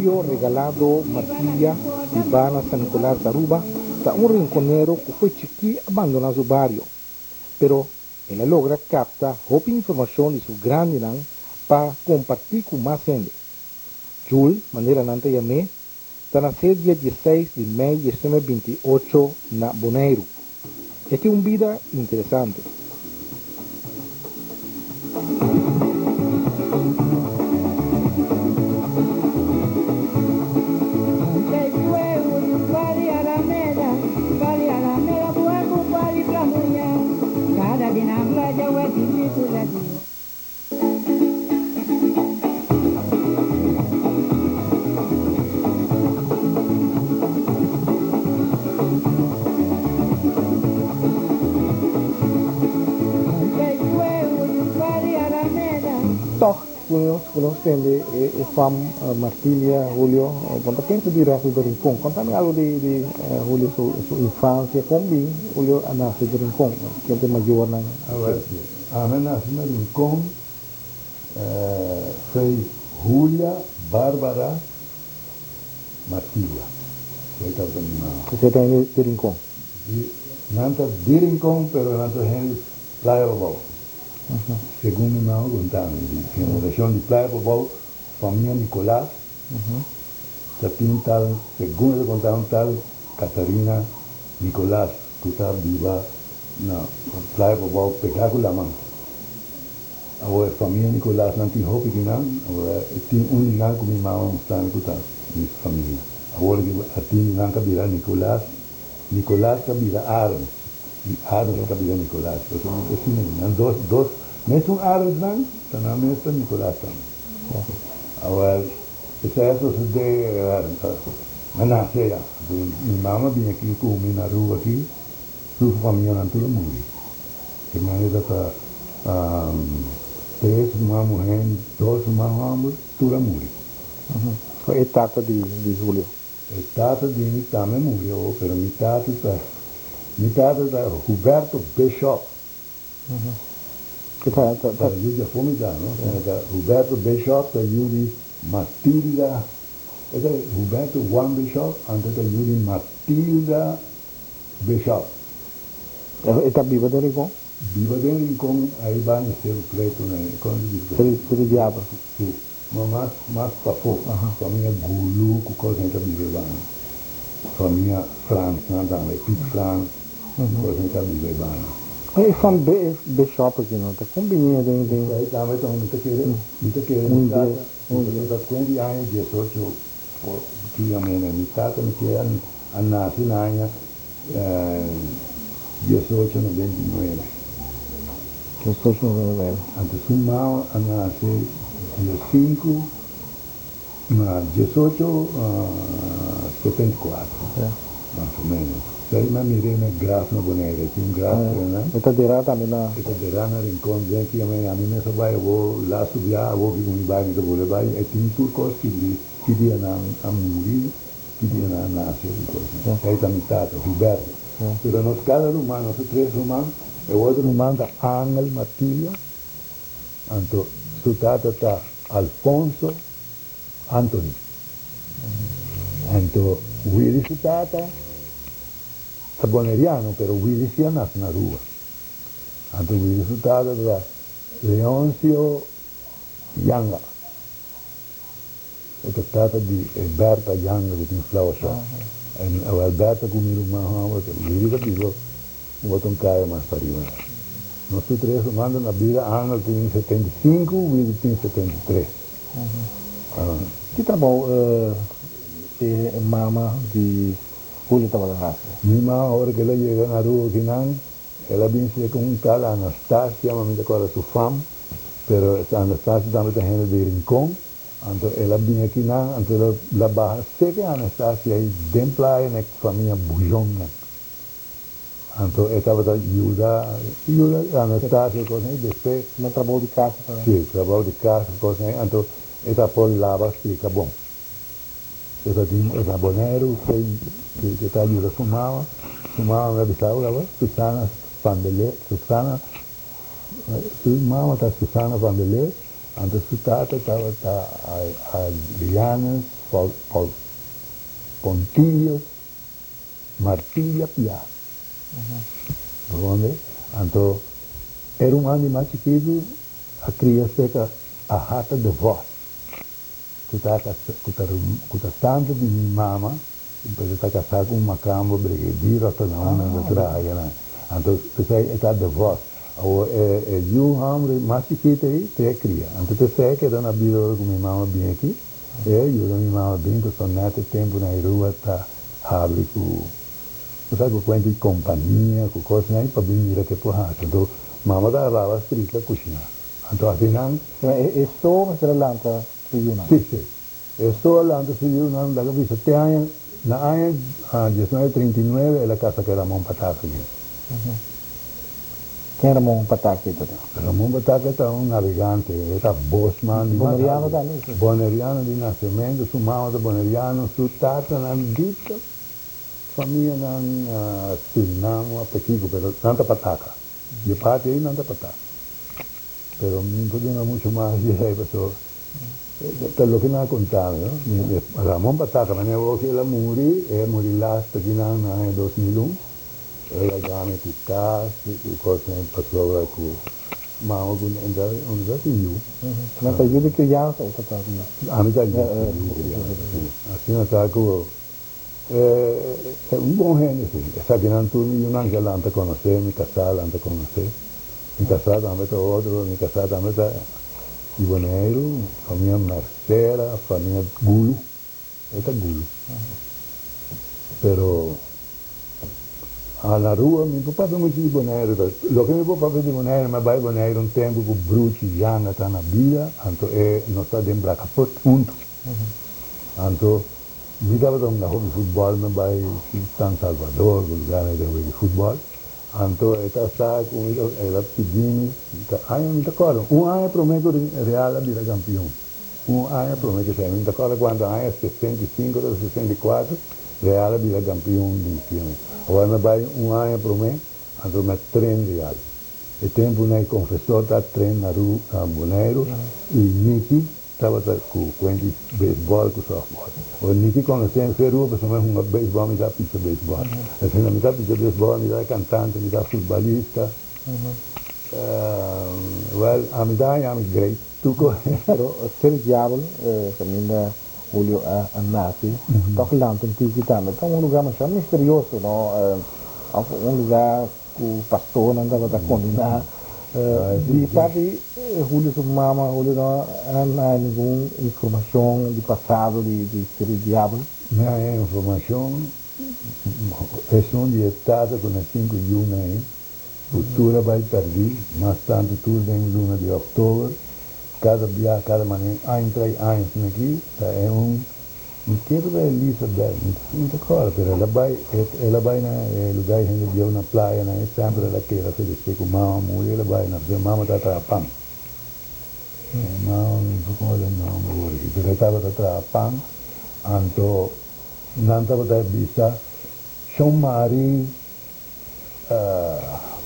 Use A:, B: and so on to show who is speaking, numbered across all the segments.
A: Julio Regalado Martilla, bibá na San Nicolas, Aruba, ta un rinconero ku fo'i chikí a bandoná su bario. Pero el a logra kapta hopi informashon di su grandinan pa kompartí ku mas hende. Jul, manera nan ta yam'é, ta nasé dia dieseis di mei diesnuebe 28 na Boneiru. E tin un bida interesante. Tòg ku nos ku nos tende e fam Martilia, Julio, bo ta pensa dirèkt riba Rincon. Konta mi algu di di Julio su su infansia. Kon bin Julio a nase di Rincon? Ken ta e mayornan?
B: Awèl, ami a nase na Rincon. Fey Julia Barbara Martilia. Esei tabata mi mama.
A: Esei ta hende di Rincon?
B: Di, nan ta di Rincon, pero nan ta hende Playa Pabou. Segun mi mama conta mi, di generacion di Playa Pabou, famia Nicolas, ta tin tal, segun e ta conta un tal Catarina Nicolas cu ta biba na Playa Pabou pega cu laman. Awor e famia Nicolas nan tin hopi di nan, awor e tin un di nan ku mi mama mustra mi ku ta mi famia. Awor a tin di nan ka bira Nicolas, Nicolas ka bira Arends i Arends ka bira Nicolas. Pasobra nan ta asina ei, nan dos dos mesun Arends nan ta nan mes ta Nicolas tambe. Awor esei a sosode mi a nase ya, mi mama bini aki ku mi na Aruba aki, su famianan tur a muri. E manera ta tres ruman muhé, dos ruman hòmber, tur a muri.
A: Ku e tata di Julio?
B: E tata di mi tambe a muri awor, pero mi tata ta, mi tata ta Huberto Bishop.
A: E ta, ta,
B: ta yu di afó mi ta, no? Ta Huberto Bishop ta yu di Matilda, e ta Huberto Juan Bishop, anto ta yu di Matilda Bishop.
A: E ta biba den Rincon?
B: Biba den Rincon, ahí banda Cerro Preto na e kon ta bisa?
A: Cerro Diablo.
B: Si, ma mas mas pafó. Famia Gulu ku kos nan ta biba e banda. Famia Frans nan tambe, Piet Frans ku kos nan ta biba e banda.
A: E fam Bishop aki no ta kombinia den den.
B: Esei tambe ta un mi ta kere mi ta kere mi tata mi ta kuenta di aña diesocho ki amene mi tata mi kier a nase na aña 1899.
A: 1899.
B: Anto su mama a nase dia sinku, na 1874, mas o menos. Esei mi a mir'é na graf na Bonaire, e tin un graf ei nan.
A: E ta derá tambe na.
B: E ta derá na Rincon, den ki ami ami mes a bai awor, lastu biaha awor ki ku mi bai mi ta bolbe bai, e tin tur kos ki ki dia nan a muri. Ki dia nan a nase i kos. Ei ta mi tata, Huberto. Pero nos kada ruman, nos ta tres ruman, e otro ruman ta Angel Martilia, anto su tata ta Alfonso Anthony. Anto Willy su tata ta boneriano, pero Willy si a nase na Aruba. Anto Willy su tata ta Leoncio Yanga. E ta tata di e Bertha Yanga ku tin flower shop. En awel Bertha ku mi ruman hòmber ta Willy ta biba un bota un kaya mas pariba. Nos tur tres ruman ta na bida, Angel tin 75, Willy tin 73.
A: Ki trabou e mama di Julio tabata hasi?
B: Mi mama ora ku el a yega na Aruba kinan, el a bin siña ku un tal Anastasia, ma mi ta kòrda su fam, pero Anastasia tambe ta hende di Rincon. Anto el a bin akinan, anto el a la baha seke Anastasia ei den playa na e famia Bujonnan. Anto e tabata yuda, yuda Anastasia ku kosnan ei, despues.
A: Na trabou di kas e tabata.
B: Si, trabou di kas ku kosnan ei, anto e ta por laba strika bon. E ta tin e ta Boneiru ei ke ta yuda su mama, su mama mi a bisa bo kaba, Susana van der Leer, Susana, su mama ta Susana van der Leer. Anto su tata tabata Adrianus. Pontilius Martilla Piar. Bo Anto, e ruman di mas chikitu a kria serka Ahata de Vos, ku ta ku ta tanta di mi mama, pero ta kasá ku un makambo brigadier Rotterdam nan ta traha nan. Anto, p'esei e ta de Vos. Awor, e yu hòmber mas chikitu ei te a kria. Anto p'esei a keda na bida ora ku mi mama bin aki. E a yuda mi mama bin pasobra nèt e tempu na Aruba ta habri ku, bo sa, ku kuenta di kompania, ku kosnan ei pa bin mira ke por hasi. Anto mama ta laba strika kushiná. Anto asinan.
A: E so mester a lanta su yunan?
B: Si, si. E so a lanta su yunan, laga bisa te aña, na aña 1939 el a kasa ku e Ramon Pataka aki.
A: Ken Ramon Pataka ta?
B: Ramon Pataka ta un navegante, e ta bosman di
A: Boneriano tambe?
B: Boneriano di nasementu, su mama ta boneriano, su tatanan dito famianan Surinam of Pachico, pero nan ta Pataka. Di e parti ei nan ta Pataka. Pero mi no por duna mucho mas di esei pasobra ta loke nan a konta mi, no? Ramon Pataka, manera awor ku el a muri, el a muri last akinan na aña 2001. El a gana ku kas, ku kosnan pasobra ku mama ku entra unda ta tin yu.
A: Nan ta yu di kriansa o ta ta di?
B: Ami ta yu di kriansa, si. Asina ta ku e un bon hende si. Esakinan tur mi yunan ke lanta konosé, mi kasá lanta konosé. Mi kasá tambe ta otro, mi kasá tambe ta di Boneiru, famia Mercera, famia Gulu. E ta gulu. Pero a na rua mi por papia muchu di Boneiru. Loke mi por papia di Boneiru, mi a bai Boneiru un tempu ku Bruchi Janga ta na bida, anto e nos ta den Brakaput huntu. Anto mi tabata hunga hopi futbòl, mi a bai San Salvador ku lugarnan ei ta wega futbòl. Anto e ta sa ku mi el a pidi mi, ta aña mi ta kòrda, un aña promé ku Real a bira kampion. Un aña prome ke esei, mi no ta kòrda kuantu aña, 65 ota 64, Real a bira kampion di Kion. Awor mi a bai un aña prome, anto mi a tren Real. E tempunan e konfesor ta tren na Ru na Boneiru i Niki tabata ku kuenti beisbòl ku sòftbòl. Awor Niki konosé mi fe Rua pasobra mi a hunga beisbòl, mi ta picha beisbòl. Asina mi ta picha beisbòl, mi ta kantante, mi ta futbalista. Well, ami ta haña mi great.
A: Tuko. Pero Ser Diabel, kaminda Julio a nase, tok lanta un tiki tambe. Ta un lugar masha misterioso, no? Of un lugar ku pastornan tabata kondená. Di parti Julio su mama, Julio no a haña ningun informashon di pasado di Ser Diabel.
B: Mi a haña informashon esun di e tata ku na sinku yunan ei. Ku tur a bai pèrdí, mas tantu tur den luna di òktober, kada bia, kada manera, aña tras aña asina aki, ta e un, mi kere bai Elisabeth, mi ta mi ta kòrda, pero el a bai, el a bai na e lugá e hende bieu na playa na e semper el a keda fe despues ku mama muri el a bai na pasobra mama ta traha pan, mama mi no por kòrda e nòmber awor aki, pero e tabata traha pan, anto nan tabata bisa Shon Mari.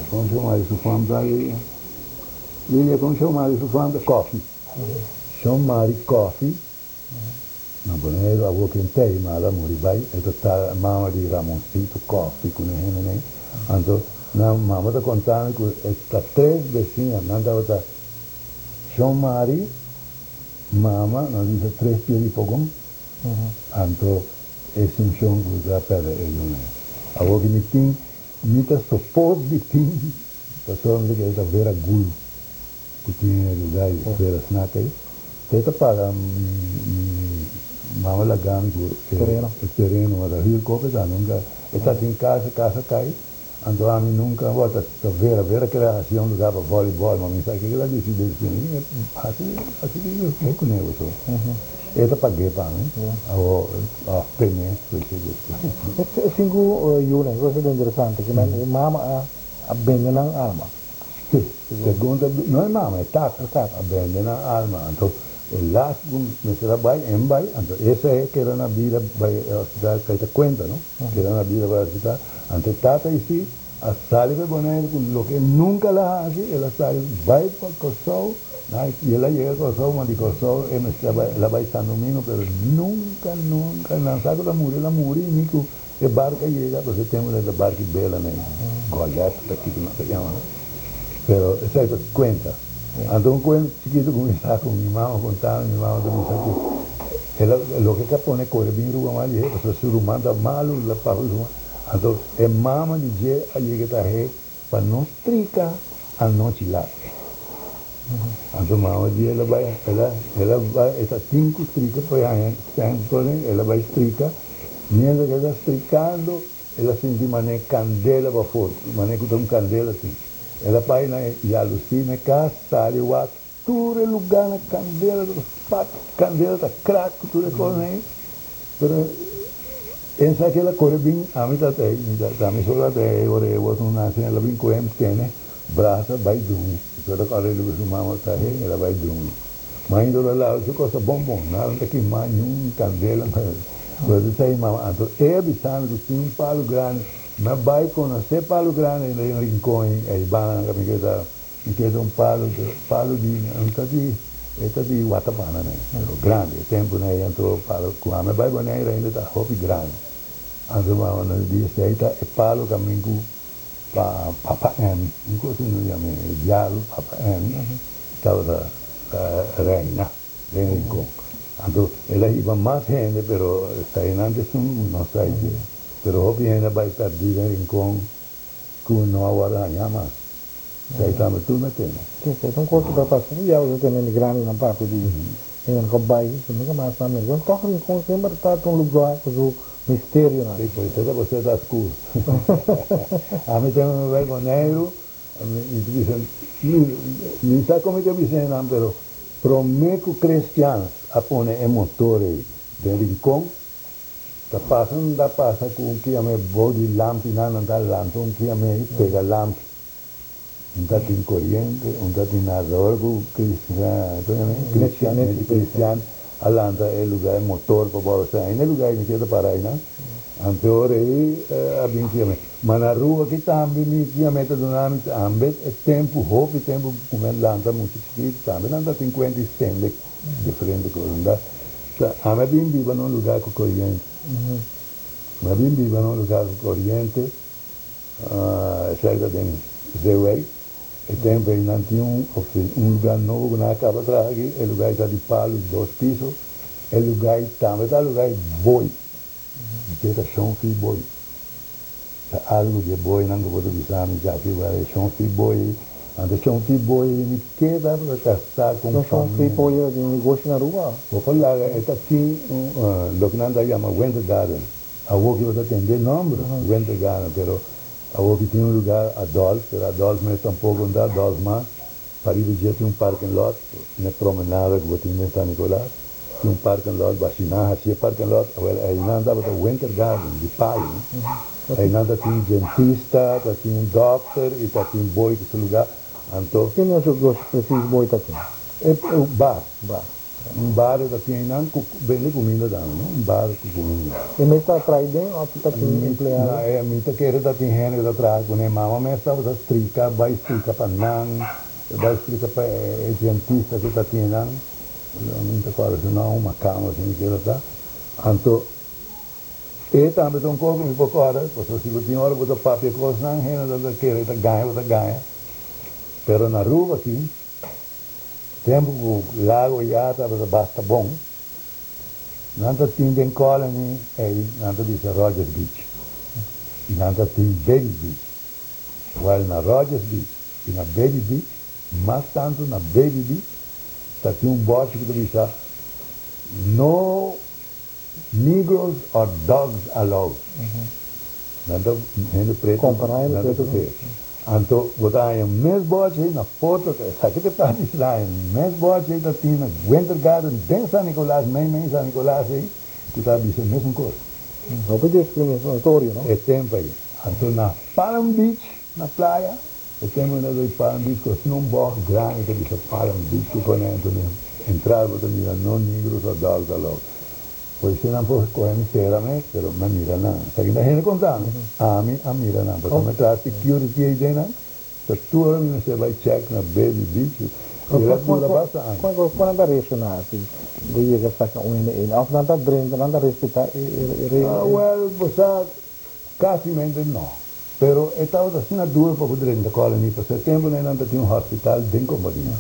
B: Kon shon mari su fam ta Lilia kon shon mari su fam ta Koffie Shon mari Koffie na Boneiru awor ken tei ma el a muri bai e ta ta mama di Ramoncito Koffie ku nan hende nei anto nan mama ta konta mi ku e ta tres besiña nan tabata shon mari mama nan bisa tres pia di pogon anto E sunshon ku ta pèrdè e yunan. Awor ki mi tin, mi ta sopos di tin, pasobra mi ta kere ta Vera Gulu ku tin e lugá ei, Vera Snack ei. Te ta paga mi, mi mama laga mi ku e tereno, ma ta hür kope ta nunka, e ta tin kas, e kas a kai, anto ami nunka a bota ta Vera, Vera kere hasi un lugá pa volleyball, ma mi sa kiko el a disidí, hasi, hasi kiko ke kuné boso. E ta pag'é pa mi, awor òf ten'é despues.
A: E sinku yunan, e cosa ta interesante, ku nan e mama a a bende nan alma.
B: Si, segun ta, no e mama, e tata a bende nan alma. Anto e las ku mester a bai, en bai, anto esei a keda na bida bai e hospital, esei ta kuenta no, keda na bida bai hospital. Anto e tata i si a sali pa e Boneiru ku loke e nunka la hasi, el a sali bai pa Kòrsou. I el a yega Kòrsou, ma di Kòrsou e mester a bai, el a bai San Domingo, pero nunka, nunka, nan sa ku ta muri, el a muri ni ku e barka yega, pasobra e tempu nan ta barka i bela na e Golet, ta kiko nan ta yama, pero esei ta kuenta. Anto un kuenta chikitu ku mi sa ku mi mama konta mi, mi mama ta bisa ku el a, loke ke a pone kore bin Ruba mas dje, pasobra su ruman ta malu, el a pasa su ruman, anto e mama di dje a yega ta he Pa no strika anochi lat. Anto mama di el a bai, el a, el a bai, e ta tin ku strika pa e haña sèn florin, el a bai strika, mientras ku el ta strikando, el a sinti manera kandela pafó, manera ku ta un kandela asin. El a bai na e yalusí na e kas, sali wak tur e lugá na kandela ta spat, kandela ta krak ku tur e kosnan ei, pero Esaki el a kore bin, ami ta ta ei, mi ta ami solo ta ei, ora e wòrdu un nase el a bin kohe mi tene brasa bai drumi. Mi ta kòrda riba su mama ta ei, el a bai drumi. Mainta lo a laba su kosa bon bon, nada no ta kima, niun kandela, pero ta sa ei mama. Anto e a bisa mi ku tin un palu grandi, mi a bai konosé palu grandi den Rincon ei, ei banda nan mi ta Mi keda un palu, pero palu di, no ta di, e ta di watapana ne, pero grandi. E tempunan ei anto palu ku ami a bai Bonaire ainda ta hopi grandi. Anto mama nos di esei ta e palu kamin ku pa papa Emi, un kos ku nos yama e diablo papa Emi tabata reina den Rincon. Anto el a hiba mas hende pero eseinan ta esun ku nos sa dje. Pero hopi hende a bai pèrdí den Rincon ku no a wòrdu hañá mas. Esei tambe tur mi a tene.
A: Sí, esei ta un kos ku ta pasa. Mi biaha ta tene grandinan papia di hende ku a bai ku nunka mas nan mira. Tòg Rincon semper ta un lugá ku su misterionan.
B: Sí, por esei ta boso ta skur. Ami tempu mi bai Boneiru, mi ta bisa, mi sa kon mi ta bisa esnan, pero promé ku Christians a pone e motor ei den Rincon, Ta pasa nan ta pasa ku un kiamé bou di lampinan nan ta lansa un kiamé i pega lampi. Un ta tin koriente, un ta tin nada. Ora ku Cristian, Neti Cristian a lanta e lugá e motor pa bou esei ainda e lugá ei mi keda para einan. Anto ora ei a bin kiamé. Ma na rua aki tambe mi kiamé ta duna mi tambe e tempu, hopi tempu ku mi a lanta mucha chikitu tambe nan ta tin kuenta i sende diferente kos. Ta, ami a bin biba na un lugá ku koriente. Mi a bin biba na un lugá ku koriente, esei ta den Zeewijk. E tempu ei nan tin un un lugá nobo ku nan a kaba traha aki. E lugá ei ta di palu, dos piso. E lugá ei tambe ta lugá ei boi. Mi ke ta shon fi boi. Ta algu di e boinan ku bo ta bisa mi djapi wèl e shon fi boi ei. Anto shon fi boi ei mi keda kasá ku un
A: Shon fi
B: famia.
A: boi ei tin negoshi na Aruba?
B: Bo por laga e ta tin un loke nan ta yama winter garden. Awor ki bo ta tende e nòmber winter garden pero awor ki tin un lugá Adolf pero Adolf mes tampoko no ta Adolf mas. Pariba dje tin un parking lot na e promenada ku bo tin den San Nicolas. Tin un parking lot, bashiná hasi e parking lot, awel einan tabata Winter Garden di palu, no? Einan ta tin dentista, ta tin un dokter i ta tin boy ku su lugá, anto.
A: Ki nos goshi presis boy ta tin?
B: E bar.
A: Bar.
B: Un bar ta tin einan ku bende kuminda tambe, no? Un bar ku kuminda.
A: E mes ta trai den òf ta tin empleado?
B: No, e mi ta kere ta tin hende ku ta traha kuné. Mama mes tabata strika, bai strika pa nan, bai strika pa e dentista ku ta tin einan. Mi ta kòrda su nòm, Macamo si mi keda ta. Anto e tambe ta un kos ku mi por kòrda, pasobra si bo tin ora bo ta papia kosnan, hende ta kere ta gaña bo ta gaña. Pero na Aruba aki, tempu ku lago ya tabata basta bon, nan ta tin den Colony ei, nan ta bisa Rogers Beach i nan ta tin Baby Beach. Wèl na Rogers Beach i na Baby Beach, mas tantu na Baby Beach, Ta tin un bòchi ku ta bisa, No Negroes or dogs allowed. Nan ta hende pretu, nan ta kosé. Anto bo ta haña mes bòchi ei na porta, esaki ta e parti straño, mes bòchi ei ta tin na Winter Garden den San Nicolas, mei mei San Nicolas ei, ku ta bisa mesun kos.
A: Hopi discriminatorio, no?
B: E tempu ei. Anto na Palm Beach, na playa, E tempu mi ta bay Palm Beach cu asina un bog grandi ta bisa Palm Beach cu pone anto den entrada bo ta mira no negros or dogs allowed. Polisia nan por coge mi cera mes pero mi a mira nan. Esaki ta hende conta mi, ami a mira nan pasobra mi traha security ey den nan ta tur ora mi mester bay check na Baby Beach. El a dura basta aña.
A: Kon nan ta reakshoná si bo yega saka un hende ei? Òf nan ta drenta, nan ta respetá e regla ei?
B: Wèl, bo sa, kasimente no. Pero e tabata asina duro pa bo drenta Colony, pasobra e tempunan ei nan ta tin un hospital den kompania.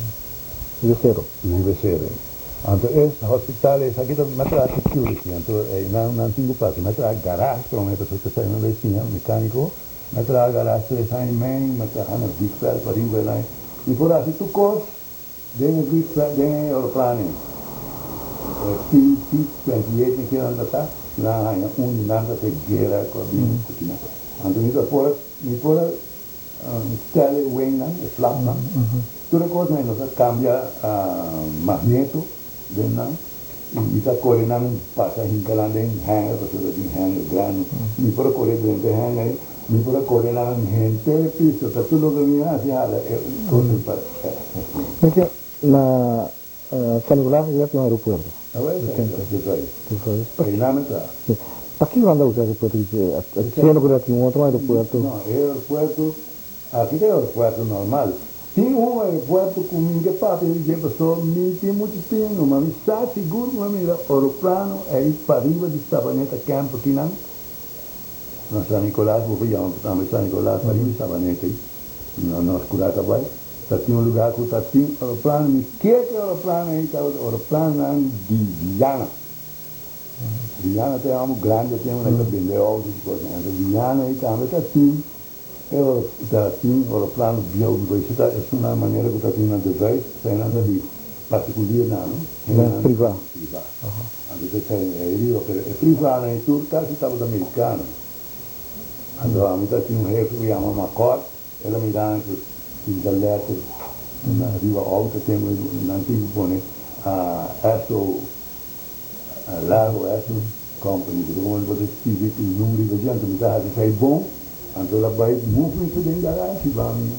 A: Riba Sero.
B: Riba Sero ei. Anto es hospital esaki ta mi a traha security, anto einan nan tin ku pasa. Mi a traha garage promé, pasobra ta esei mi bai siña mecanico. Mi a traha garage tres aña i mei, mi a traha na vliegveld pariba einan. Mi por hasi tur kos den e vliegveld, den e aeroplan ei. E P-28 mi kier nan ta ta, nan a haña un di nan ta te guera ku a bini ku kinan. Anto mi ta por a, mi por a stel e wingnan, e flapnan, tur e kosnan ei nos a kambia magneto den nan i mi ta kore nan pasa hinka nan den hanger pasobra tin hanger grandi. Mi por a kore drenta e hanger ei. Mi por a kore nan henter piso, ta tur loke mi a hasi hala e kos ei pa.
A: Mester na San Nicolas ya tin un aeropuerto.
B: Awel sa ta sa ei nan ta.
A: Pakiko nan ta usa aeropuerto siendo ku ta tin un otro aeropuerto?
B: No, e aeropuerto aki ta e aeropuerto normal. Tin un aeropuerto ku mi ke papia di dje paso mi tin muchu tinu ma mi sa sigur ku mi a mira oroplano ei pariba di Sabaneta Camp akinan. Na San Nicolas, bo por yama tambe San Nicolas, pariba di Sabaneta ei, na nos kura ta bai, ta tin un lugá ku ta tin oroplano, mi ke ku e oroplano ei tabata oroplannan di Viana. Viana ta e hòmber grandi e tempu nan ta bende outo i kosnan, anto Viana ei tambe ta tin e oro, ta tin oroplano bieu, mi por bisa ta esunnan manera ku ta tin na De Vuyst, eseinan ta di partikuliernan, no?
A: Nan privá.
B: Privá. Anto ta esei ei riba, pero e privánan ei tur kasi tabata merikano. Anto ami ta tin un hefe ku yama Makòt, el a mira mi ku tinta lèter na riba outo tempu nan tin ku pone Esso Largo Esso Company, pasobra komo bo ta skibi e number riba dje, anto mi ta hasi esei bon, anto el a bai move mi pa den garashi pa mi.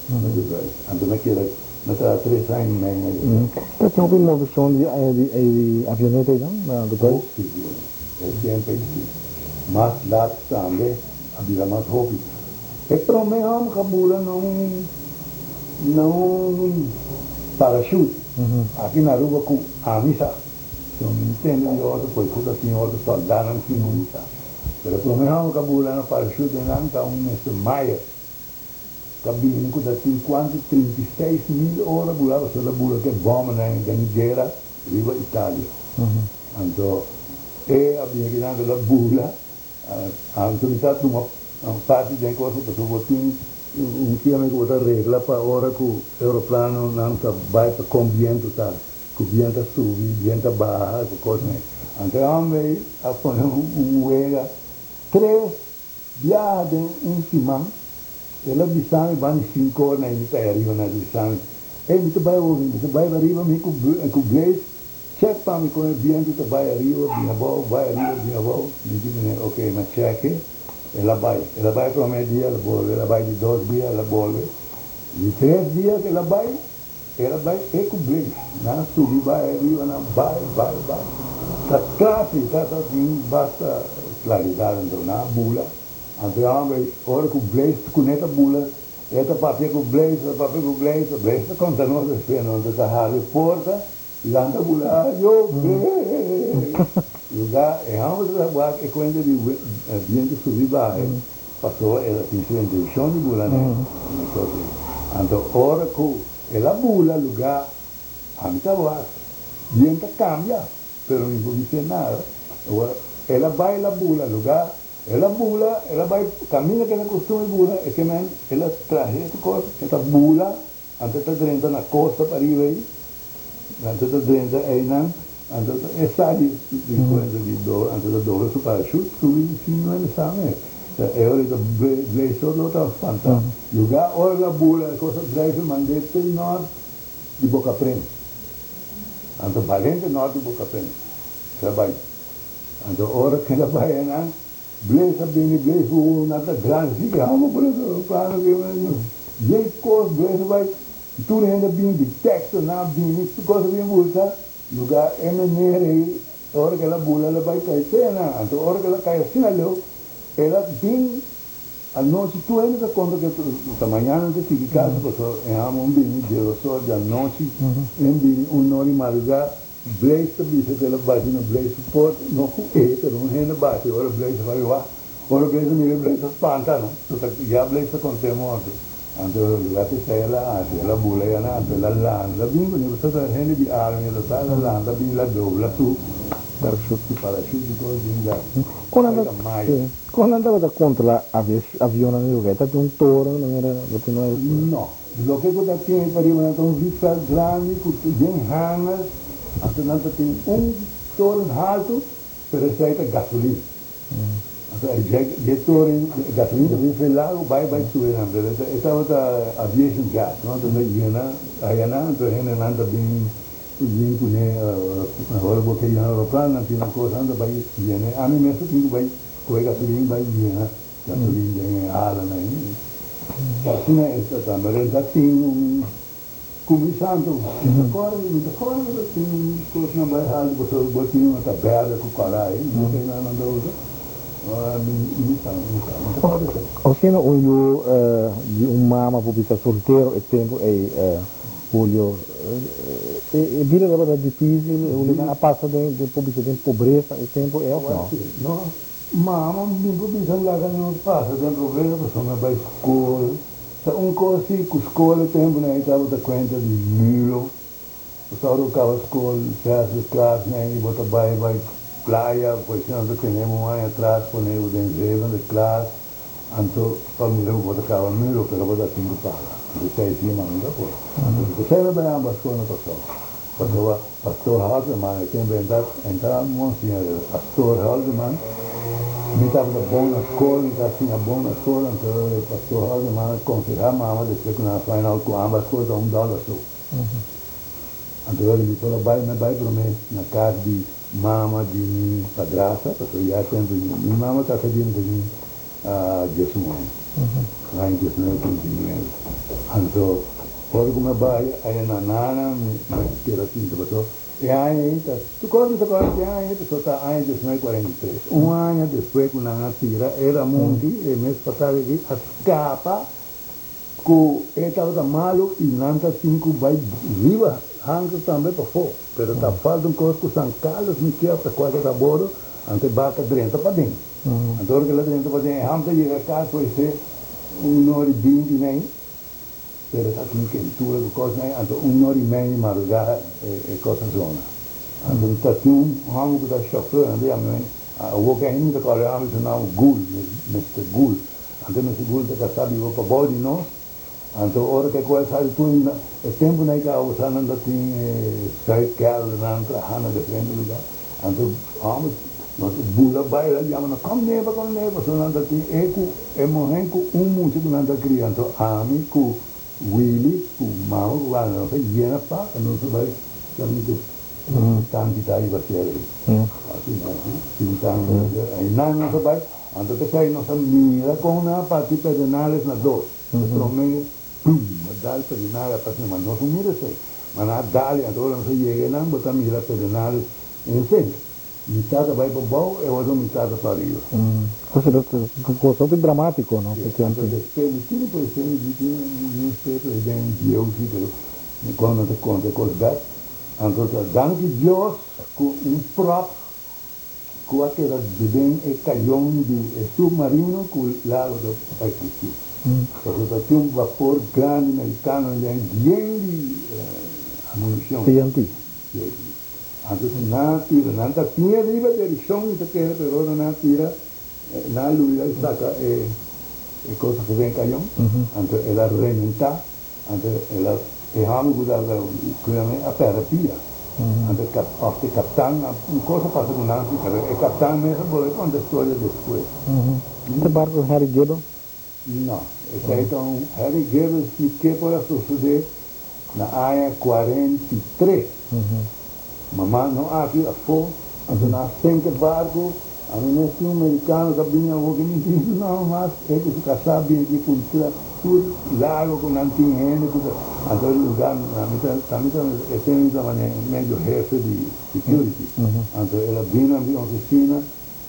B: Na de vijf. Anto mi a keda, mi a traha tres aña i mei na de vijf.
A: Ta tin hopi moveshon di di avioneta einan na de vijf?
B: Hopi bueno. E tempu ei si. Mas lat tambe a bira mas hopi. E prome hòmber ku a bula na un na un parashut aki na Aruba ku ami sa. So mi ntende di otro pues ku ta tin otro sòldánan si ku mi sa. Pero e prome hòmber ku a bula na parashut einan ta un Mister Meyer. Ta bini ku ta tin kuantu 36,000 ora bula pasobra ta bula ku e bòmnan den guera riba Italia. Anto e a bini kinan anto el a bula anto mi ta tuma parti den e kos pasobra bo tin un kiami ku bo ta regla pa ora ku eroplanonan ta bai pa kon bientu ta ku bientu ta subi bientu ta baha ku kosnan. Anto e hòmber ei a pone un wega tres Biaha den un siman, el a bisa mi ban di sinku ora na e mi ta ariba na bisa mi, Ey mi ta bai obi, mi ta bai ariba mi ku ku Blaze, check pa mi kon e bientu ta bai ariba bin abou, bai ariba bin abou, mi di kuné ok mi a check e, el a bai, el a bai prome dia el a bolbe, el a bai di dos dia el a bolbe, di tres dia ku el a bai, el a bai e ku Blaze, nan a subi bai ariba nan bai bai bai ta klasi ta ta tin basta klaridat anto nan a bula anto e homber ora ku Blaze kuné ta bula e ta papia ku Blaze ta papia ku Blaze Blaze ta konta nos despues anto ta habri porta lanta bula ayo Blaze luga e homber ta wak e kuenta di bientu subi baha Pasobra el a tin su intenshon di bula n'e negoshi. Anto ora ku el a bula lugá ami ta wak, bien ta kambia, pero mi por bis'é nada. Awor el a bai el a bula lugá, el a bula, el a bai kaminda ku el a kustumber bula, e ke men el a trahe su kos, e ta bula, Anto ta drenta na costa pariba ei, anto ta drenta einan, anto ta e sali di cuenta di do, anto ta dobla su parachute subi sin no sa mes. E ora ta blazer lo ta spanta. Lugar ora la bula e cosa drijf e mand'é te nort di Boca Pren. Anto balente nort di Boca Pren. El a bai. Anto ora cu el a bai einan, Blaze a bini, Blaze ku nan ta grandi si ke hamo por e plano ke dje kos Blaze a bai tur hende a bini di Texas nan a bini tur kos a bini buska luga e meneer ei ora ke el a bula el a bai kai te nan anto ora ke el a kai asina leu el a bin. Anochi tur hende ta konta ku ta mañana nan ta sigui kasa pasobra e hama un bini diesdos or di anochi en bini un or di madrugá. Blaise ta bisa ku el a bati na Blaise su porta, no ku e pero un hende bati ora Blaise a bai wak. Ora Blaise a mira Blaise a spanta no, so ta ya Blaise ta kont'é morto. Anto lugar ku esei el a hasi el a bula ya nan anto el a lanta bin kuné pasobra ta hende di army el ta ta el a lanta bin la dobla su
A: Parachute.
B: su parachute su kos bin la
A: Kon nan
B: bai
A: ta
B: ta maya.
A: kon nan tabata kontrolá avionnan den lugar? Ta tin un toren manera bo tin no?
B: No. Loke ku ta tin pariba nan ta un vliegveld grandi ku den hangars, anto nan ta tin un toren haltu, pero esei ta gasolin. Anto e dje toren gasolin ta bin fe lago bai bai sube nan, pero e tabata aviation gas, no? Anto ta yena ayanan, anto hendenan ta bin bin kuné ora bo ke yena aeroplan nan tin nan kos nan ta bai yena. Ami mes ta tin ku bai kohe gasolin bai yena. Gasolin den e halanan ei. Asina e ta ta. Pero ta tin un kuminsando. Mi ta kòrda, mi ta kòrda ku ta tin un kosnan bai haltu pasobra bo tin un ta bèrdè ku kòrá ei. No ke nan nan ta usa. Mi mi sa, mi sa. Mi ta kòrda esei.
A: Osiendo un yu di un mama por bisa soltero e tempu ei, Julio, e bida tabata difísil? Julio nan a pasa den, por bisa den pobresa e tempu ei òf no?
B: No. Mama mi por bisa laga nos pasa den problema pasobra mi a bai skol. Ta un kos si ku skol e tempunan ei tabata kuenta di mulo. Bo sa ora bo kaba skol zesde klas nei bo ta bai bai playa pues si nan ta tene bo un aña atras pone bo den zevende klas anto pa mira ku bo ta kaba mulo pero bo ta tin ku paga. Anto esei si mama ta por. Anto esei mi bai amba skol na Kòrsou. Pasobra Pastor Haldeman e tempu e ta Monsiñor era Pastor Haldeman, mi tabata bon na skol, mi ta siña bon na skol, anto e Pastor Haldeman a konsehá mama despues ku nan a find out ku ambas skol ta un dòler so. Anto ora mi por a bai, mi a bai promé na kas di mama di mi padrasa, pasobra ya e tempu mi mama kasa di mi ta tin diesnuebe, aña diesnuebe trinta i nuebe. Anto Ora ku mi a bai aya na Nana mi keda sinti paso e aña ei ta tur kos mi ta kòrda di e aña ei paso ta aña diesnuebe kuarenta i tres un aña despues ku nan a tira e Ramonti e mes pasaje aki a skapa ku e tabata malu i nan ta tin ku bai riba hanker tambe pafó pero ta falta un kos ku San Carlos mi kier ta kual ta bordo anto e baka drenta paden anto ora ku el a drenta paden e hamper a yega kas por esei un ora i binti nei. Pero ta tin kentura ku kosnan ei, anto un or i mei di madrugá e kos a zona. Anto ta tin un hòmber ku ta shofùr, anto yama mi, awor ku hende mi ta kòrda e hòmber su nòmber Gul, Mister Gul. Anto Mister Gul ta kasá biba pabou di nos, anto ora ku e kos a sali tur e tempunan ei ku awor sa nan ta tin e schuitkeldernan traha na diferente lugá. Anto hòmber nos ta bula bai el a yama nan, Kom neba, kom neba, pasobra nan ta tin e ku e muhé ku un mucha ku nan ta kria. Anto ami ku Willy ku mama ku Wanda nos a yena paka, nos a bai kaminda ku tanki ta riba sera ei. Asina si, tin tanki riba sera. Einan nos a bai, anto p'esei nos a mira kon nan a parti Pedernales na dos. E promé, pum, a dal Pedernales a parti, ma nos no mira esei. Ma nan a dal i anto ora nos a yega einan bo ta mira Pedernales en sink. Mitad ta bai pa bou e otro mitad ta pa riba.
A: Entonces ta cosa hopi dramatico no?
B: Si, anto despues mi tin por esei mi tin un newspaper ei den bieu si pero cuando nan ta conta e cos bek anto ta danki Dios cu un prop cu a keda den e cayon di e submarino cu lago ta existi. Pasobra ta tin un vapor grandi mericano den yen di amunicion.
A: TNT.
B: Si. Anto si nan a tira, nan ta tin ariba direccion mi ta kere pero ora nan a tira nan a luida y saca e cosa cu den cayon, anto el a rementa, anto el a e hòmber ku tabata kuida mi a pèrdè pia. Anto e kap òf e kaptan a un kos a pasa ku nan si pero e kaptan mes a bolbe konta e storia despues.
A: Este barco Harry Gibbons?
B: No, esei ta un Harry Gibbons mi ke por a sosodé na aña 43. Mama no aki afó, anto nan a senk e barco, ami mes tin un mericano ta bini awor ki mi tin su nomber mas, e ku su kasá bini aki puntra tur lago ku nan tin hende ku ta, anto e lugar ami ta ami ta e ten mi ta mane medio hefe di security, anto el a bini na mi oficina.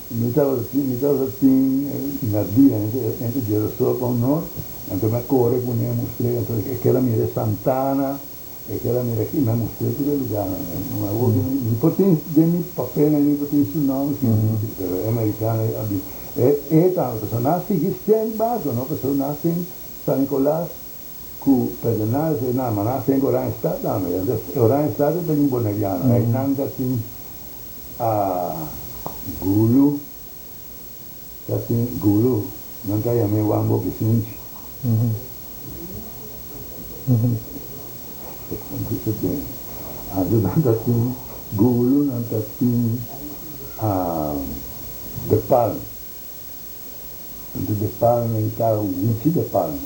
B: Mi tabata tin, mi tabata tin na dia entre entre Jerosoa pa Honor, anto mi a kore ku ne mustr'é, anto e keda mira e santana, e keda mira aki, mi a mustr'é tur e lugarnan. Awor ku mi por tin den mi papelnan mi por tin su nòmber skibí, pero e amerikano a bin. E e tambe, pasobra nan a sigui sen barko, no, pasobra nan a sin San Nicolas ku Pedernales, e nan, ma nan a sin Oranjestad tambe, entonces Oranjestad ta tin boneriano, einan ta tin. A Gulu ta tin Gulu, nan ta yam'é Wambo Pisinchi. Anto nan ta tin Gulu, nan ta tin De Palm. Anto De Palm ei ta Wichi De Palm.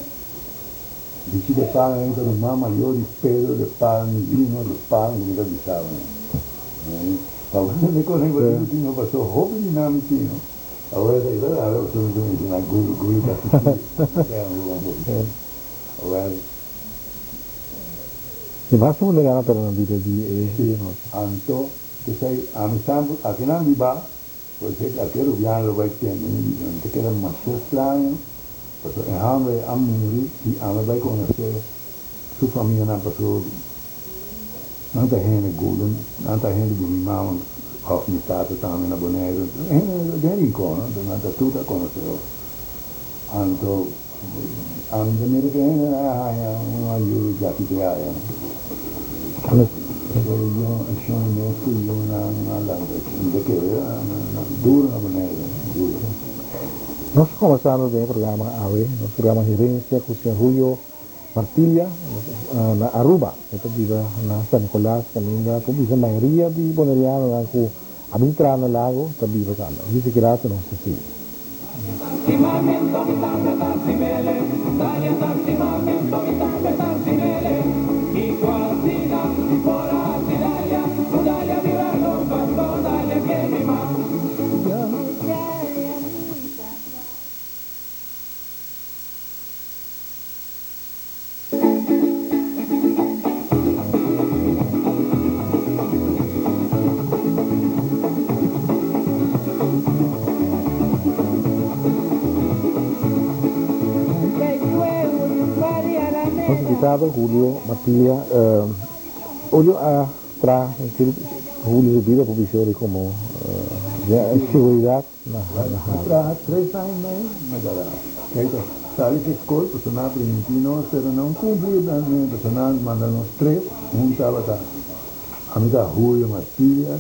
B: Wichi De Palm ei ta ruman mayor di Pedro De Palm, Lino De Palm, ku mi ta bisa bo nan. Pasobra mi kono e batido tin no paso hopi di nan mi tin no. Awor ta ita raro pasobra mi ta menshoná Gulu, Gulu ta sufri, mi ta yama Juan Bobichon. Awor.
A: Di mas ku bo gana pero nan bida di e nochi.
B: Anto, p'esei ami sampu akinan biba. Pues e ke rubiano lo bai tende mi bida. Mi ta keda masha straño pasobra e homber a muri i ami bai konosé su famianan pasobra nan ta hende gudu, nan ta hende di mi mama òf mi tata tambe na Boneiru, hende den Rincon no, enton nan ta tur ta konosé otro. Anto ami ta mira ku e hendenan a haña un ayuda djaki te aya. Shon Inés ku yunan a lanta mi ta kere duro na Boneiru, duro.
A: Nos ta kombersando den e programa awe, nos programa Herencia ku señor Julio Martilia na Aruba. E ta biba na San Nicolas kaminda por bisa mayoria di bonerianonan ku a bin traha na lago ta biba tambe. Djis ki rato nos ta sigui. Nos invitado Julio Matilla, Julio a traha Julio su bida por bisa ori como seguridad.
B: Mi a traha tres aña y mei na garashi. Kijk ta sali di skol pasobra nan a primintí nos pero nan cumpli pasobra nan a manda nos tres un tabata ami ta Julio Martilla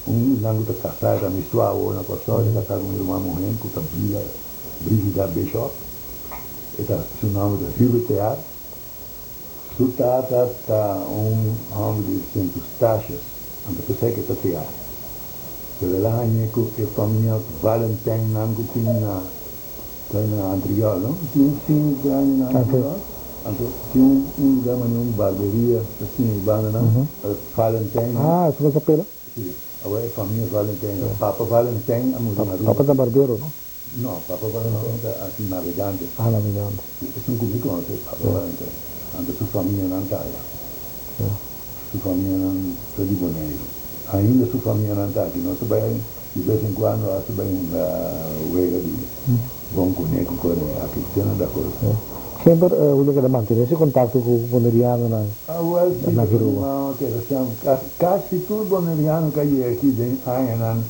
B: un nan cu ta casa ta mi sua awor na Kòrsou e ta casa cu mi ruman muhé cu ta Brida Brigida Bishop e ta su nomber ta Hubert Theart su tata ta un homber di Sint Eustatius anto p'esei cu e ta Theart. Pero el a hañ'é ku e famia Valentijn nan ku tin na ta na Antriol, no? Tin un cine grandi na Antriol. Anto tin un un lugar manera un barberia asina ei banda nan, Valentijn.
A: Ah, esun ta Capela?
B: Si. Awor e famia Valentijn, papa Valentijn a muri na Aruba.
A: Papa ta barbero, no?
B: No, papa Valentijn ta asi navegante.
A: Ah, navegante.
B: Si, esun ku mi konosé, papa Valentijn. Anto su famianan ta aya. Su famianan ta di Boneiru. Ainda su famianan ta aki. Nos ta bai di bes en kuando hasta bai hunga wega di bon kuné ku kore aki te na Dakota.
A: Semper Julio keda mantené su kontakto ku bonerianonan
B: Ah, wèl, si,
A: na
B: pasobra mi
A: Aruba.
B: mama keda semper. Kasi, kasi tur boneriano ku a yega aki den añanan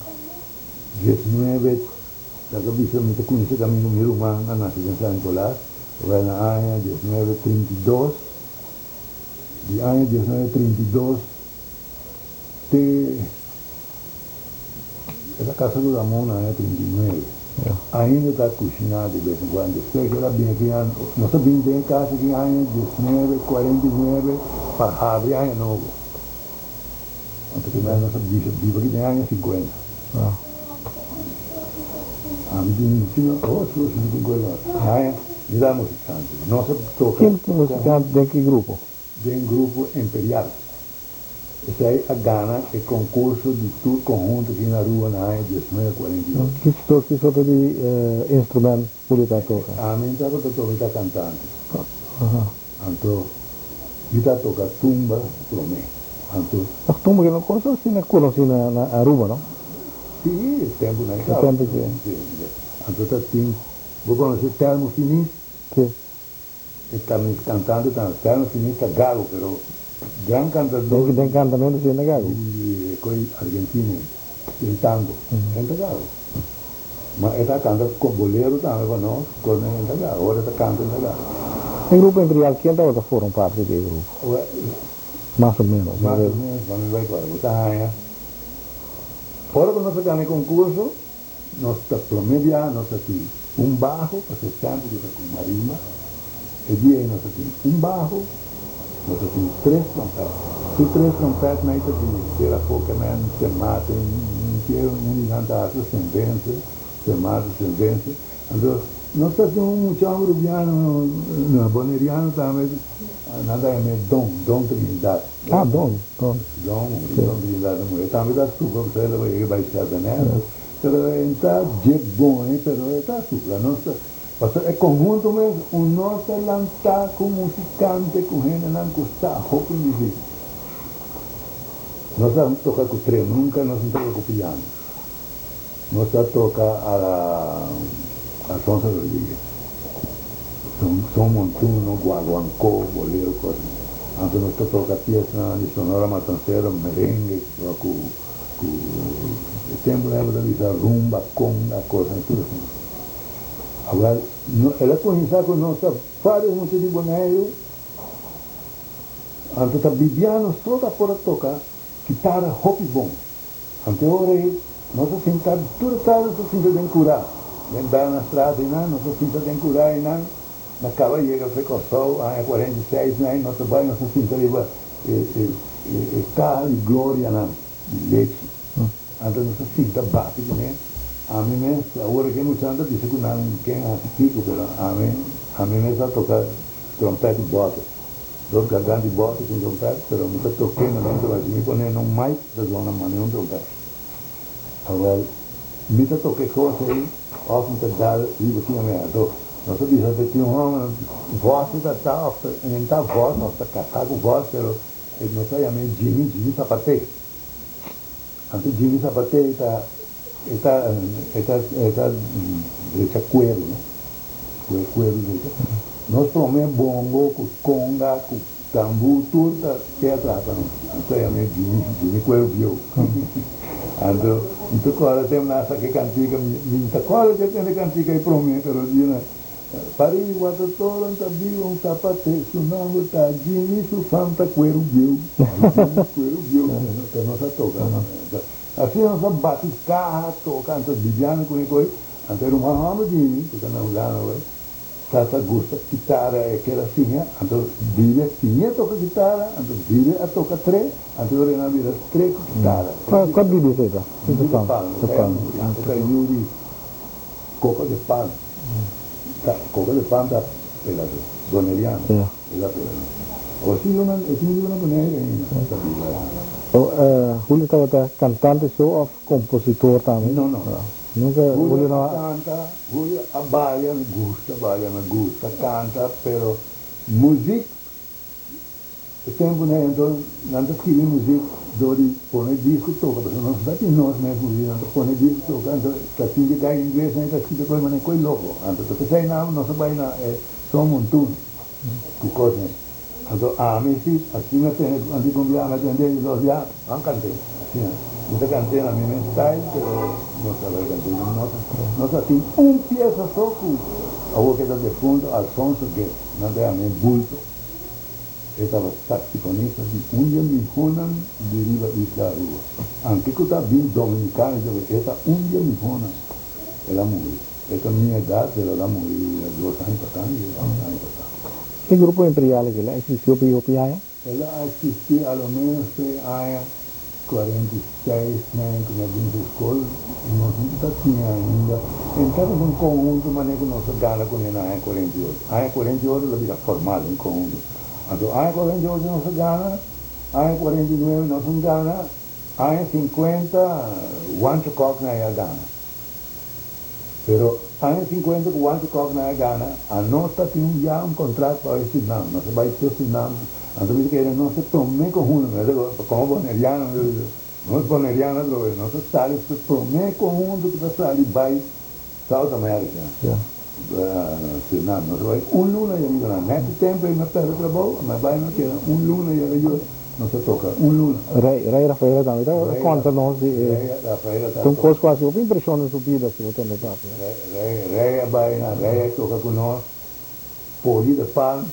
B: 19. Laga bisa mi ta kuminsá kaminda mi ruman a nase den San Nicolas, tabata na aña diesnuebe trinta i dos. Di aña diesnuebe trinta i dos te el a kasa ku Ramon na aña trinta i nuebe. Ainda ta kushiná di bes en kuando. Despues ku el a bini aki, nos a bini den e kas aki aña diesnuebe kuarenta i nuebe pa habri aña nobo. Anto ku nos a bisa biba aki den aña sinkuenta. Ami tin sino ocho sino sinkuenta aña mi ta musikante. Nos a toka.
A: Ken ta musikante den ki grupo?
B: Den grupo Imperial. Esei a gana e konkurso di tur konhunto aki na Aruba na aña diesnuebe kuarenta i ocho.
A: Ki ki sorto di instrument julio ta toka?
B: Ami tabata toka mi ta kantante. Anto mi ta toka tumba promé. Anto.
A: Tumba ke no cosa asina konosí na Aruba no?
B: Si, tempu nan
A: E tempu si.
B: Si. Anto ta tin, bo konosé Telmo Finis?
A: Si.
B: E ta mi kantante tambe. Telmo Finis ta gago, pero gran kantador.
A: Den kantamentu si e ta gago.
B: Di koi Argentina den tango. E ta gago. Ma e ta kanta kon bolero tambe pa nos, kon e ta gago. Ora e ta kanta e ta gago.
A: E grupo Imperial ken tabata forma parti di e grupo? Mas o menos.
B: Mas o menos, pa mi bai kòrda. Bo ta haña, ora ku nos a gana e konkurso, nos ta promé biaha nos a tin un baho, pasobra semper ku ta ku marimba, e dia ei nos a tin un baho, nos a tin tres trompèt. Tur tres trompètnan ei ta di tera Pokémon, Sint Maarten, un un di nan ta hasta Sint Vincent, Sint Maarten, Sint Vincent. Anto nos ta tin un mucha homber rubiano, boneriano tambe, nan ta yam'é Don, Don Trinidad.
A: Ah, Don, Don.
B: Don, Don Trinidad ta muri. E tambe ta supla, pasobra el a yega bai Sèbenèr. Pero e ta dje bon ei, pero e ta supla. Nos ta, pasobra e konhunto mes, un no ta lantá ku musikante, ku hendenan ku sa hopi muzik. Nos a toka ku trem, nunka nos no toka ku piano. Nos a toca a la Alfonso Rodriguez. Son, son montuno, guaguancó, bolero, cos así. Anto nos ta toca piesanan di Sonora Matancero, merengue, cu, cu e tempo nan tabata bisa rumba, conga, cosnan tur asina. Awel, no, el a cuminsa cu nos ta varios mucha di Boneiru, anto ta Bibiano so ta por a toca kitara hopi bon. Anto e ora ei nos a sinta tur e tardi nos a sinta den kurá, den Bijlmerstraat einan, nos a sinta den kurá einan, na kaba yega fe Kòrsou aña 46 nei nos a bai nos a sinta riba e e e kaha di glorianan di lechi. Anto nos a sinta bati kuné, ami mes awor aki e muchanan ta bisa ku nan ken hasi kiko pero ami ami mes a toka trompèt di bòter. Dos garganta di bòter ku un trompèt, pero mi ta tok'é manera un trompèt. Si mi pon'é na un mic, ta zona manera un trompèt. Awèl, mi ta toka e kos ei òf mi ta dal riba ki manera. Anto, nos ta bisa ta tin un hòmber, vòs e ta ta òf ta inventá vòs òf ta kasá ku vòs, pero nos ta yam'é Jimmy, Jimmy Sapaté. Anto Jimmy Sapaté ta e ta e ta e ta drecha kueru no, ku e kueru drecha. Nos prome bongo ku konga ku tambú tur ta e a traha pa nos. Nos ta yam'é Jimmy Jimmy Kueru Bieu. Anto mi ta kòrda tempu nan a saka e kantika mi mi ta kòrda dje tende kantika ei prome pero di na Pariba Watertoren ta biba un sapaté su nomber ta Jimmy su fam ta Kueru Bieu. Jimmy Kueru Bieu ta nos a toka. Asina nos a bati kaha toka anto Bibiana ku Nicole anto e ruman hòmber di mi ku ta na Hulanda awor ta ta gusta kitara e keda siña anto Bibi a siña toka kitara anto Bibi a toka tre anto e ora nan a bira tre ku kitara.
A: Kua Bibi esei ta?
B: Bibi de Palma e ta muri e ta yu di Coco de Palma ta Coco de Palma ta peladó boneriano. El a pega nos. Awor si lo nan, e tin yu na Bonaire ainda ta biba
A: ei. Julio tabata cantante so of compositor tambe?
B: No, no.
A: Nunca
B: Julio no a canta, Julio a balia, mi gusta balia, mi gusta canta, pero muziek, e temponan ei anto nan ta skibi muziek door di pone disco toca, pasobra nos no ta tin nos mes muziek, nan ta pone disco toca, anto ta tin di gai ingles nan ta skibi koe manera koe loco, anto ta pesey nan nos a bai na e son montuno. Ku kos ei. Anto ami si, asina tene ku anti ku un bia mi a tende di dos bia, ban kant'é. Asina. Mi ta kant'é na mi mes style, pero no sa bai kant'é. Nos a tin un piesa so ku awor ke ta defunto, Alfonso Guet. Nan ta yam'é Bulto. E tabata saxifonista di un di e mihónan di riba isla Aruba. Anke ku ta bin dominikano i todo, e ta un di e mihónan. El a muri. E ta mi edat, pero el a muri dos aña pasá, mi kere dos aña pasá.
A: E grupo Imperial aki, el a existi hopi hopi aña?
B: El a existi a lo menos te aña 46, men ku mi a bin su skol, nos no ta tin ainda. En tabata un konhunto manera ku nos a gana kuné na aña 48. Aña 48 el a bira formal un konhunto. Anto aña 48 nos a gana, aña 49 nos a gana, aña 50 Wancho Kok nan a gana. Pero aña 50 ku Wancho Kok nan a gana, anos ta tin ya un contract pa bai Surinam. Nos a bai te Surinam. Anto mi ta kere nos ta prome konhunto. Mi ta komo boneriano. Nos Boneriano atrobe, nos a sali e prome conhunto cu ta sali bay South America, Suriname. Nos a bay un luna y ariba nan. Net e tempo ey mi a perde trabou, mi a bay mi a keda un luna y ariba nos a toca un luna.
A: Rey, Rey Rafaela tambe ta conta nos di e.
B: Rey Rafaela ta.
A: Ta un cos cu a haci hopi impresion den su bida si bo tende papia.
B: Rey, Rey, Rey a bay nan, Rey a toca cu nos, Poli de Palm.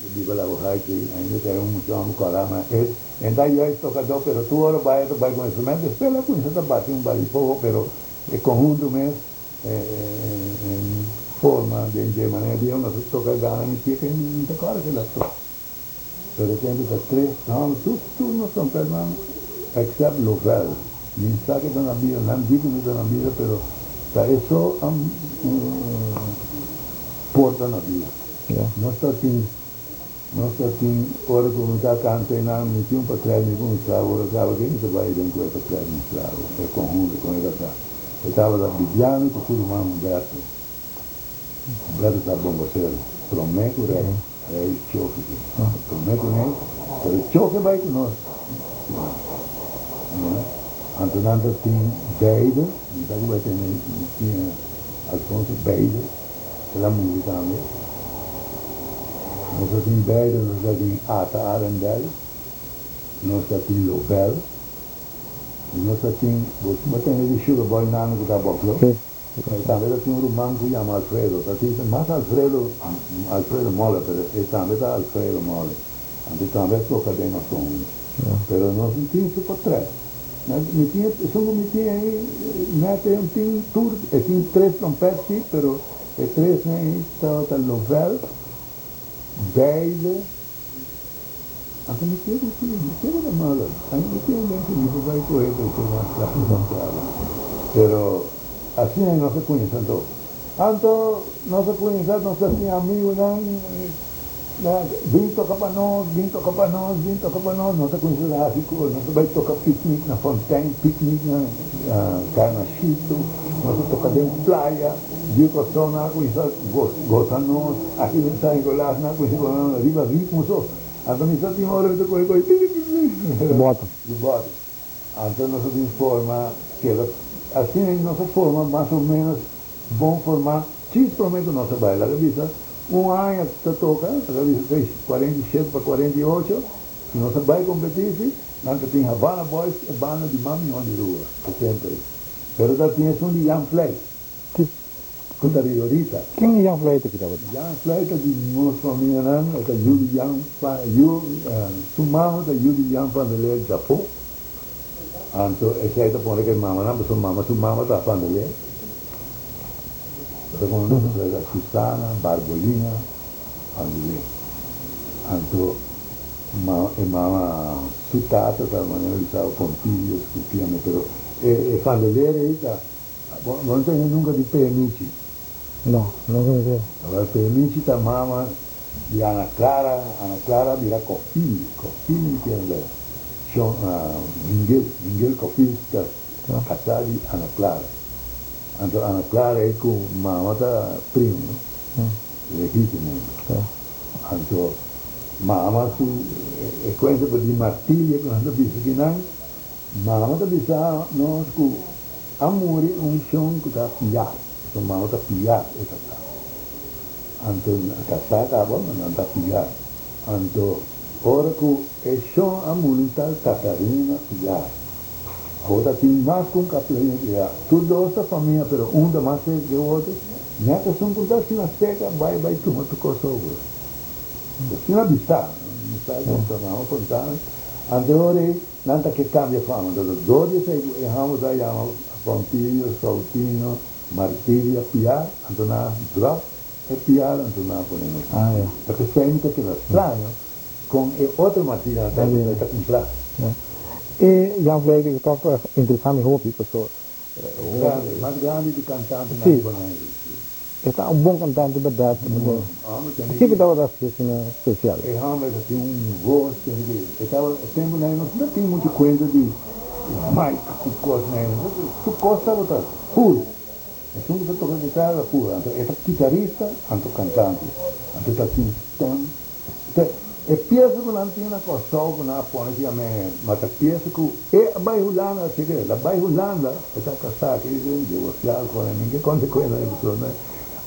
B: E biba Lago Heights ei ainda ta era un mucha homber kòrá ma e e ta juist tokadó pero tur ora bai e ta bai ku instrumento despues el a kuminsá ta bati un barifogo pero e konhunto mes en forma den dje manera di nos a toka gana mi tia ke mi ta kòrda ke el a toka pero e tempu ta tres hòmber tur tur nos trompetnan except Lovell mi sa ke ta na bida nan di ku mi ta na bida pero ta e so a porta na bida. Nos ta tin, nos ta tin, ora ku mi ta kanta einan, mi tin un patrèt mi kuminsá ora kaba ke mi ta bai den ku e patrèt mustrá e konhunto kon e ta sa. E tabata Bibiano ku su ruman Humberto. Humberto ta bongosero, promé ku Rei, Rei Chofi ke, promé ku ne, pero Chofi a bai ku nos. Anto nan ta tin beide, mi sa ku bai tene mi tin Alfonso beide. El a muri tambe. Nos a tin beide, nos a tin Ata Arendel, nos a tin Lovell, i nos a tin, bo bo tende di Sugar Boy Nano ku ta Bòklo?
A: Sí.
B: E tambe ta tin un ruman ku yama Alfredo, ta tin mas Alfredo, Alfredo Moller, pero e tambe ta Alfredo Moller. Anto tambe a toka den nos conjunto. Pero nos no tin su portret. Mi tin esun ku mi tin ei net ei un tin tur e tin tres trompet si pero e tresnan ei tabata Lovell, Beide, anto mi tin ku si mi tin ku ta Muller ai mi tin den si mi por bai kohe pa e tin mas claro pero asina ei nos a kuminsa anto anto nos a kuminsa nos ta tin amigunan. Bin toka pa nos, bin toka pa nos, bin toka pa nos. Nos a kuminsá ta hasi ku nos a bai toka piknik na Fontein, piknik na Carnachito, nos a toka den playa. Diu Kòrsou nan a kuminsá gosa nos, aki den San Nicolas nan a kuminsá gosa nos riba ritmo so. Anto mi sa tin ora mi ta kohe kohe pi pi pi pi.
A: Di bòt.
B: Di bòt. Anto nos a bin forma keda asina nos a forma mas o ménos Bon formá, djis promé ku nos a bai. Laga bisa un aña ta toka, laga bisa seis, 47 pa 48, si nos a bai kompetí si, nan ta tin Havana Boys, e banda di mas mihó di Aruba e tempu ei. Pero ta tin esun di Jan Vleit, ku ta riba orita.
A: Ken e Jan Vleit aki tabata?
B: Jan Vleit ta di nos famianan, e ta yu di Jan van, yu, su mama ta yu di Jan van der Leer Djapó. Anto esei ta pone ku e mamanan, pasobra mama su mama ta van der Leer. Bo ta kononé pasobra e ta Susana Barbolina van der Leer. Anto e mama su tata ta manera di sa Pompilio Scupiame, pero e van der Leer ei ta, bo no tende nunka di Peemichi?
A: No, nunka mi tende.
B: Awor Peemichi ta mama di Ana Clara, Ana Clara a bira Cofini, Cofini kende shon Mingel, Mingel Cofini ta casá di Ana Clara. Anto Ana Clara ei cu mama ta primo, no? Legítimo. Anto mama su e cuenta di martirio cu nan ta bisa kinan, mama ta bisa nos cu a muri un shon cu ta piar, su mama ta piar e casá. Anto casá caba, ma nan ta piar. Anto ora cu e shon a muri un tal Catarina piar. Awor ta tin mas cu un Catarina piar. Tur dos ta famia, pero un ta mas cerca cu e otro. Net esun cu ta asina cerca bai bai tuma tur cos over. Asina bisa, mi sa cu ta mama conta mi. Anto e ora ei nan ta ke cambia fama. Anto dor di esei cu e hamo ta yama Pompilio, Sautino, Martiria piar, anto nan a drop e piar, anto nan a pone nos Martiria. Ta p'esei mi ta keda straño con e otro Martiria nan ta e ta cumpra.
A: E Jan Vleiter e tok a interesa mi hopi paso.
B: Grandi, mas grandi di cantantenan di Boneiru.
A: E ta un bon cantante berdad. Kico tabata haci asina special?
B: E homber ta tin un voz tene ki e tabata e tempo nan nos no tin mucho cuenta di mic cu cos nan tur cos tabata puro esun cu ta toca guitarra puro anto e ta guitarista anto cantante anto ta tin stem. E piesa ku nan tin na Kòrsou ku nan a pone ki yam'é mata piesa ku e a bai Hulanda a cheke el a bai Hulanda e ta kasá ke divorsiá ku mi ke konsekuensia di persona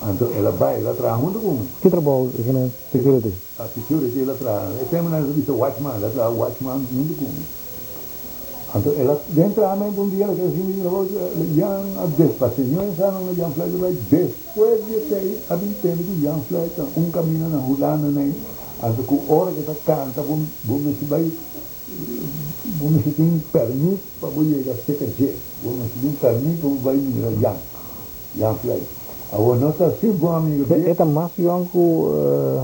B: anto el a bai el a traha huntu ku mi.
A: Ki trabou e kimen security?
B: A security el a traha e tempu nan a bisa watchman el a traha watchman huntu ku mi anto el a den trahamentu un dia el a keda sin mi trabou Jan a despas'é ño e sa nan Jan Fluit a bai despues di esei a bin tende ku Jan Fluit ta un kaminda na Hulanda nei. Anto ku ora ke ta kanta bo bo mester bai bo mester tin pèrmit pa bo yega seka dje. Bo mester tin pèrmit pa bo bai mira Jan, Jan Fluit. Awor nos ta así bon amigo
A: E
B: dje.
A: ta mas yòn ku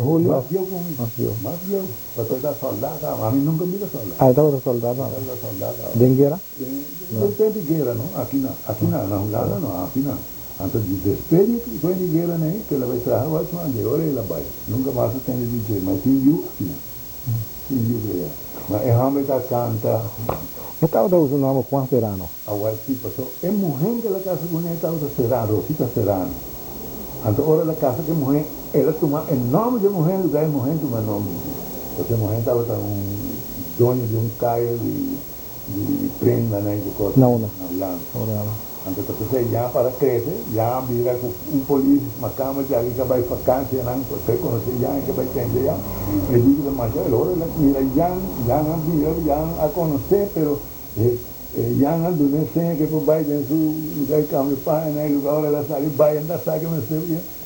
A: Julio
B: Mas
A: òf?
B: bieu ku mi.
A: Mas bieu.
B: Mas bieu. Pasobra e ta sòldá kaba. Ami nunka mira sòldá.
A: Ah, e tabata sòldá
B: E
A: tambe.
B: tabata sòldá kaba.
A: Den guera?
B: Den den tempu di guera no. Aki na, aki na, na Hulanda no, aki na. Anto di despues di e kuen di guera nei ku el a bai traha watchman di ora el a bai nunka mas a tende di dje ma e tin yu aki tin yu ku ella ma e homber ta kanta.
A: E tabata usa nomber Juan Serrano.
B: Awor si paso e muhen ku el a kasa kuné tabata Serrano Rosita Serrano anto ora el a kasa ku e muhen el a tuma e nomber di e muhen luga e muhen tuma e nomber di dje pasobra e muhen tabata un doño di un kaya di di prenda nan i ku kos
A: Na unda?
B: na Hulanda. Anto ta p'esei ya para krese, ya a bira ku un polis makamba djaki ka bai fakansia nan pa konosé Jan i ka bai tende Jan. E di ku ta masha el ora el a mira Jan, Jan a bira, Jan a konosé pero e Jan a dun'é seña ke por bai den su luga i kambia paña na e luga ora el a sali bai el ta sa ke mester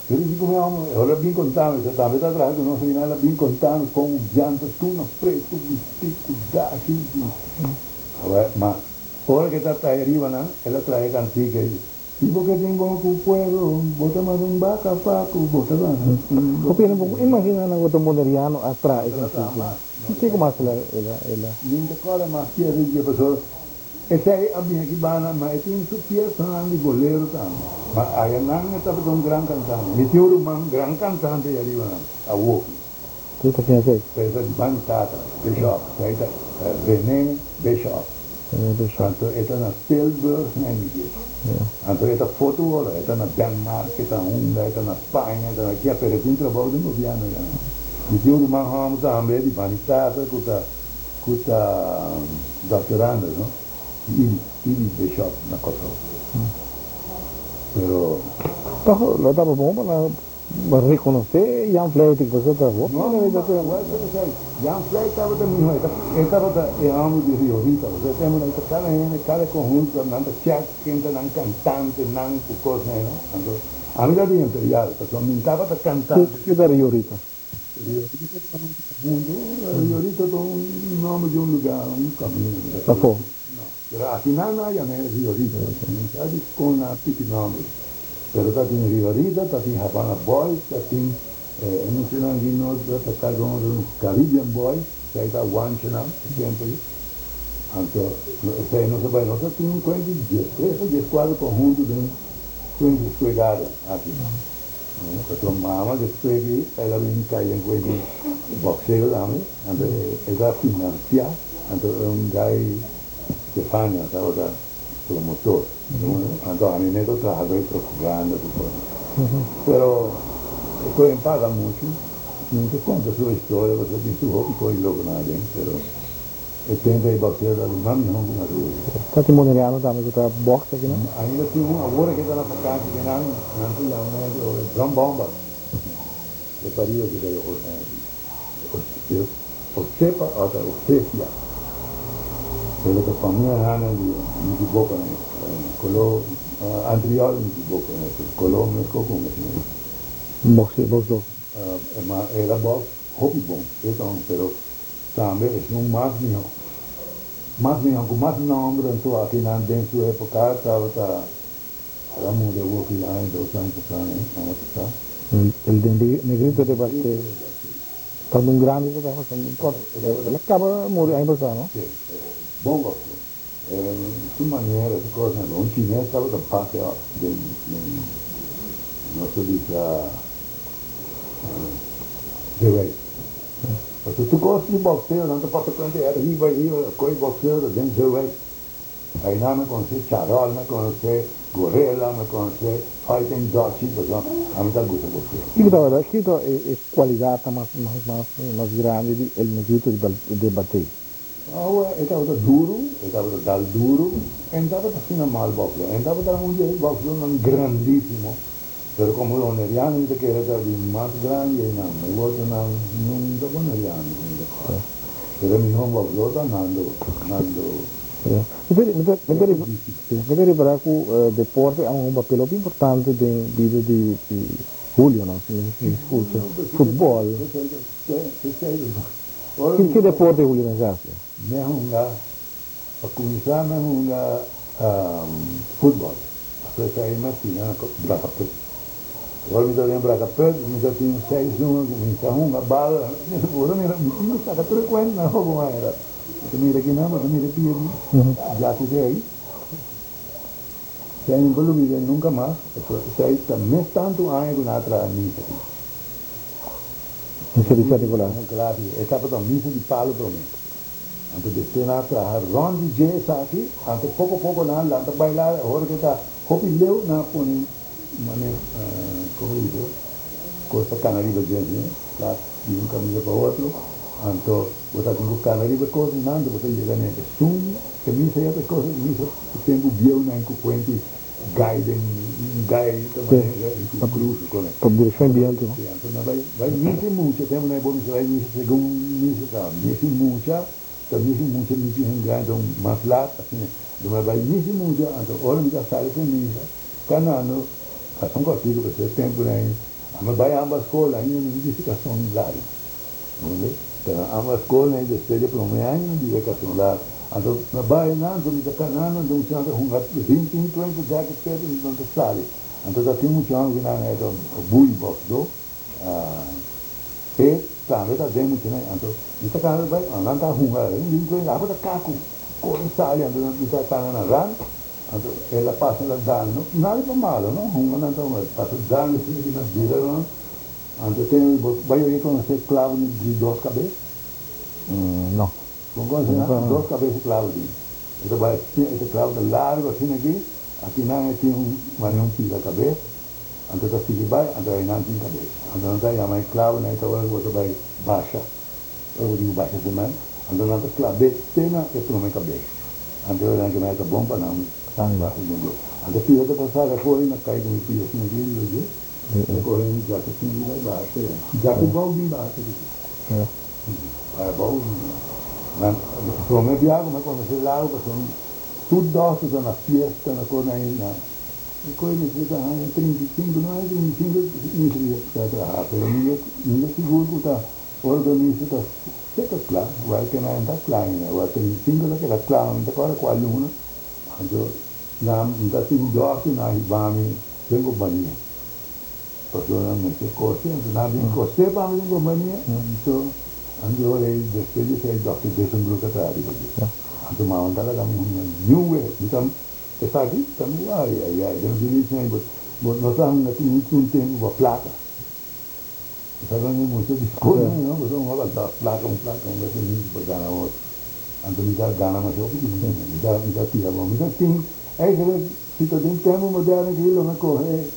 B: Pero di ku mi amo, e ora a bin konta mi, tambe ta traha ku nos aki nan, el a bin konta mi kon Jan ta tuna pretu, bistí ku dashi i awor ma ora ke ta trae riba nan, el a trae kantika ei, I bo ke tin bo ku pueblo, bo ta manda un baka faku, bo ta gana un
A: Hopi hende por imagina nan ku ta un boneriano a traha e kantika. Kiko mas el a el a el a.
B: Mi ta kòrda mas pies di dje pasobra Esei a bin aki banda, ma e tin su piesanan di bolero tambe. Ma aya nan e tabata un gran cantante. Mi tin un ruman gran cantante ya riba nan, awoki.
A: Cu ta ken esei?
B: Pesa di banda tata, Bishop. Esei ta Rene Bishop.
A: Rene Bishop.
B: Anto e ta na Tilburg, Nijmegen. Anto e ta foto ora, e ta na Denmark, e ta hunda, e ta na Spaña, e ta na kia, pero e tin trabou den gobierno ya nan. Mi tin un ruman homber tambe di banda tata cu ta. Ku ta Dòkter Anders no i Ibi Bishop na Kòrsou. Pero.
A: Tòg lo tabata bon pa nan rekonosé Jan Vleetik pasobra ta hopi
B: No,
A: hende
B: no,
A: ta.
B: wèl ta esei. Jan Vleet tabata miho, e ta e tabata e hòmber di Rio Rita. Pasobra e tempu nan ta kada hende, kada konhunto nan ta chèk ken ta nan kantante nan ku kosnan no. Anto ami ta di Imperial pasobra mi tabata kantante.
A: Ke ta Rio Rita?
B: Riorita ta un punto, Riorita ta un nomber di un lugar, un camino.
A: Pafó?
B: No, pero aki nan nan a yam'é Riorita. Mi sa di con nan a piki nomber. Pero ta tin Riorita, ta tin Havana Boys, ta tin e muchanan aki nos ta carga un Caribbean Boys, esei ta guanchenan e tempo ei. Anto esei nos a bai, nos a tin un cuenta di diestres o diescuatro conhunto den Quincy Square Garden aki. Pasobra mama despues di el a bin kai den kue di boxeo tambe, anto e ta financia, anto un guy Stefania tabata promotor, anto ami mes a traha ku e propaganda ku kos. Pero e kue en paga muchu, mi ta konta su historia pasobra tin su hopi kos loko nan aden, pero. E tempo ei boxeo ta mas mihó ku na Rusia.
A: Ta tin boneriano tambe ku ta box aki no?
B: Ainda tin un awor ke ta na vakantie ke nan nan ta yama e drum bomba. E pariba ke ta Osepa o ta Osesia. Pero ta famia hana di mi ekivoco ne kolo antriol mi ekivoco ne kolo mesko ku mesmo.
A: Boxeo boxdo.
B: Ma era box hopi bon e ton pero Tambe esun mas mihó. Mas mihó ku mas nòmber anto akinan den su époka tabata Ramon de Woki aña dos aña pasá ne, aña pasá.
A: El Negrito de Barté tabata un grandi tabata el a kaba muri aña pasá no?
B: Sí, bon boxeo. Su manera, su kosnan, un chines tabata bate òp den nos ta bisa de wei. Pasobra tur kos di boxeo nan ta papia kuenta e ariba ariba koe boxeo ta den zewei. Einan mi konosé Charol, mi konosé Gorilla, mi konosé Fighting Dutchie, pasobra ami ta gusta boxeo.
A: Kiko tabata, kiko ta e kualidatnan mas mas mas mas grandi di El Negrito de Batey?
B: Awe e tabata duru, e tabata dal duru, e no tabata asina mal boxeo. E no tabata un di e boxeonan grandisimo, pero como boneriano mi ta kere ta di mas grandi einan. E otronan no ta boneriano cu mi ta kòrda. Pero e mihó boxeo ta Nando, Nando.
A: Mi ta, mi ta, mi ta ripara cu deporte a hunga un papel hopi importante den bida di Julio, no? Si mi scucha, futbol. Ki deporte Julio mester hasi?
B: Mi a hunga, pa kuminsá mi a hunga futbòl. Pasobra esei mi a siña na Brakaput. Ora mi ta den Brakaput mi ta tin seis luna ku mi sa hunga bal. Bo ta mira, mi tin ku saka tur e kuentnan hopi manera. Bo ta mira kinan, bo ta mira e pia di Jackie te ei. Esei mi por lubida nunka mas, pasobra esei ta mes tantu aña ku nan a traha misa aki.
A: Misa di San Nicolas.
B: San Nicolas, e tabata un misa di palu promé. Anto despues nan a traha rònt di dje esaki, anto poko poko nan a lanta baila, ora ku e ta hopi leu nan a pone mane, komo di bisa, kos pa kana riba dje asina, plat di un kaminda pa otro, anto bo ta tin ku kana riba e kos einan, anto bo ta yega na esun e misa ya ta e kos, e misa ku tempu bieu nan ku puente Gai den gai ta manera ku krus ku kone.
A: Pa direkshon di bientu.
B: Si, anto nan bai bai misa i mucha, tempu nan e bo misa bai misa segun misa ta misa i mucha, ta misa i mucha misa i hende grandi ta un mas lat asina. Anto nan bai misa i mucha, anto ora mi ta sali for misa kanando kason kòrtiku pasobra e tempu nan ami bai amba skol ainda mi no bisti kason largu. Donde ta na ambas skol na e despues di e prome aña mi bira kason largu. Anto na bai nan anto mi ta kana nan anto muchanan ta hunga rintin twente dertig veertig anto nan ta sali. Anto ta tin muchanan ku nan eta bui boksdo e tambe ta den muchanan anto mi ta kana bai nan ta hunga rintin twente abo ta kaku kore sali anto mi ta kana na rand anto el a pasa el a dal no nada pa malo no hunga nan ta hunga pasa dal asina ki nan bira rond. Anto ten bo bai oye conoce clavo di dos cabes?
A: No.
B: Bo conoce nan? Dos cabes e clavo tin. E ta bai asina, e clavo ta largo asina aki, aki nan e tin un manera un pida cabes, anto ta sigui bai, anto einan tin cabes. Anto nan ta yama e clavo nan e ta ora cu bo ta bai basha, ora bo tin cu basha cement, anto nan ta clabe te na e prome cabes. Anto e ora nan kemey ta bon pa nan basha den dje. Anto pida ta pasa afo y na cay cu mi pida asina aki riba dje. E kohe mi djaka sin di bai bate. Djaka bou bin bate di. Bai bou. Nan prome bia ku mi a konosé Lago pasobra tur dòkter ta na fiesta na kos na na e kohe mester ta haña 35 no haña 35 mi seria ta traha pero mi mi ta sigur ku ta ora ku e minister ta seka kla wèl ke nan ta kla ainda wèl 35 ta keda kla mi ta kòrda kua luna anto nan mi ta tin dòkter nan a hiba mi Den kompania. Pasobra nan mester kose, anto nan a bin kose pa mi den kompania, anto anto ora ei despues di esei dòkter Besenbroek a traha riba dje. Anto mama ta laga mi hunga niun wega. Mi ta esaki ta mi ai ai ai den village nan bo bo nos a hunga tin un tempu pa plaka. Bo sa kon e mucha di skol nan no, bo sa hunga pa dos plaka un plaka un bes mi pa gana otro. Anto mi ta gana masha hopi di mi ta mi ta tira bon. Mi ta tin eigenlijk. Si ta den tempu moderno aki lo mi kohe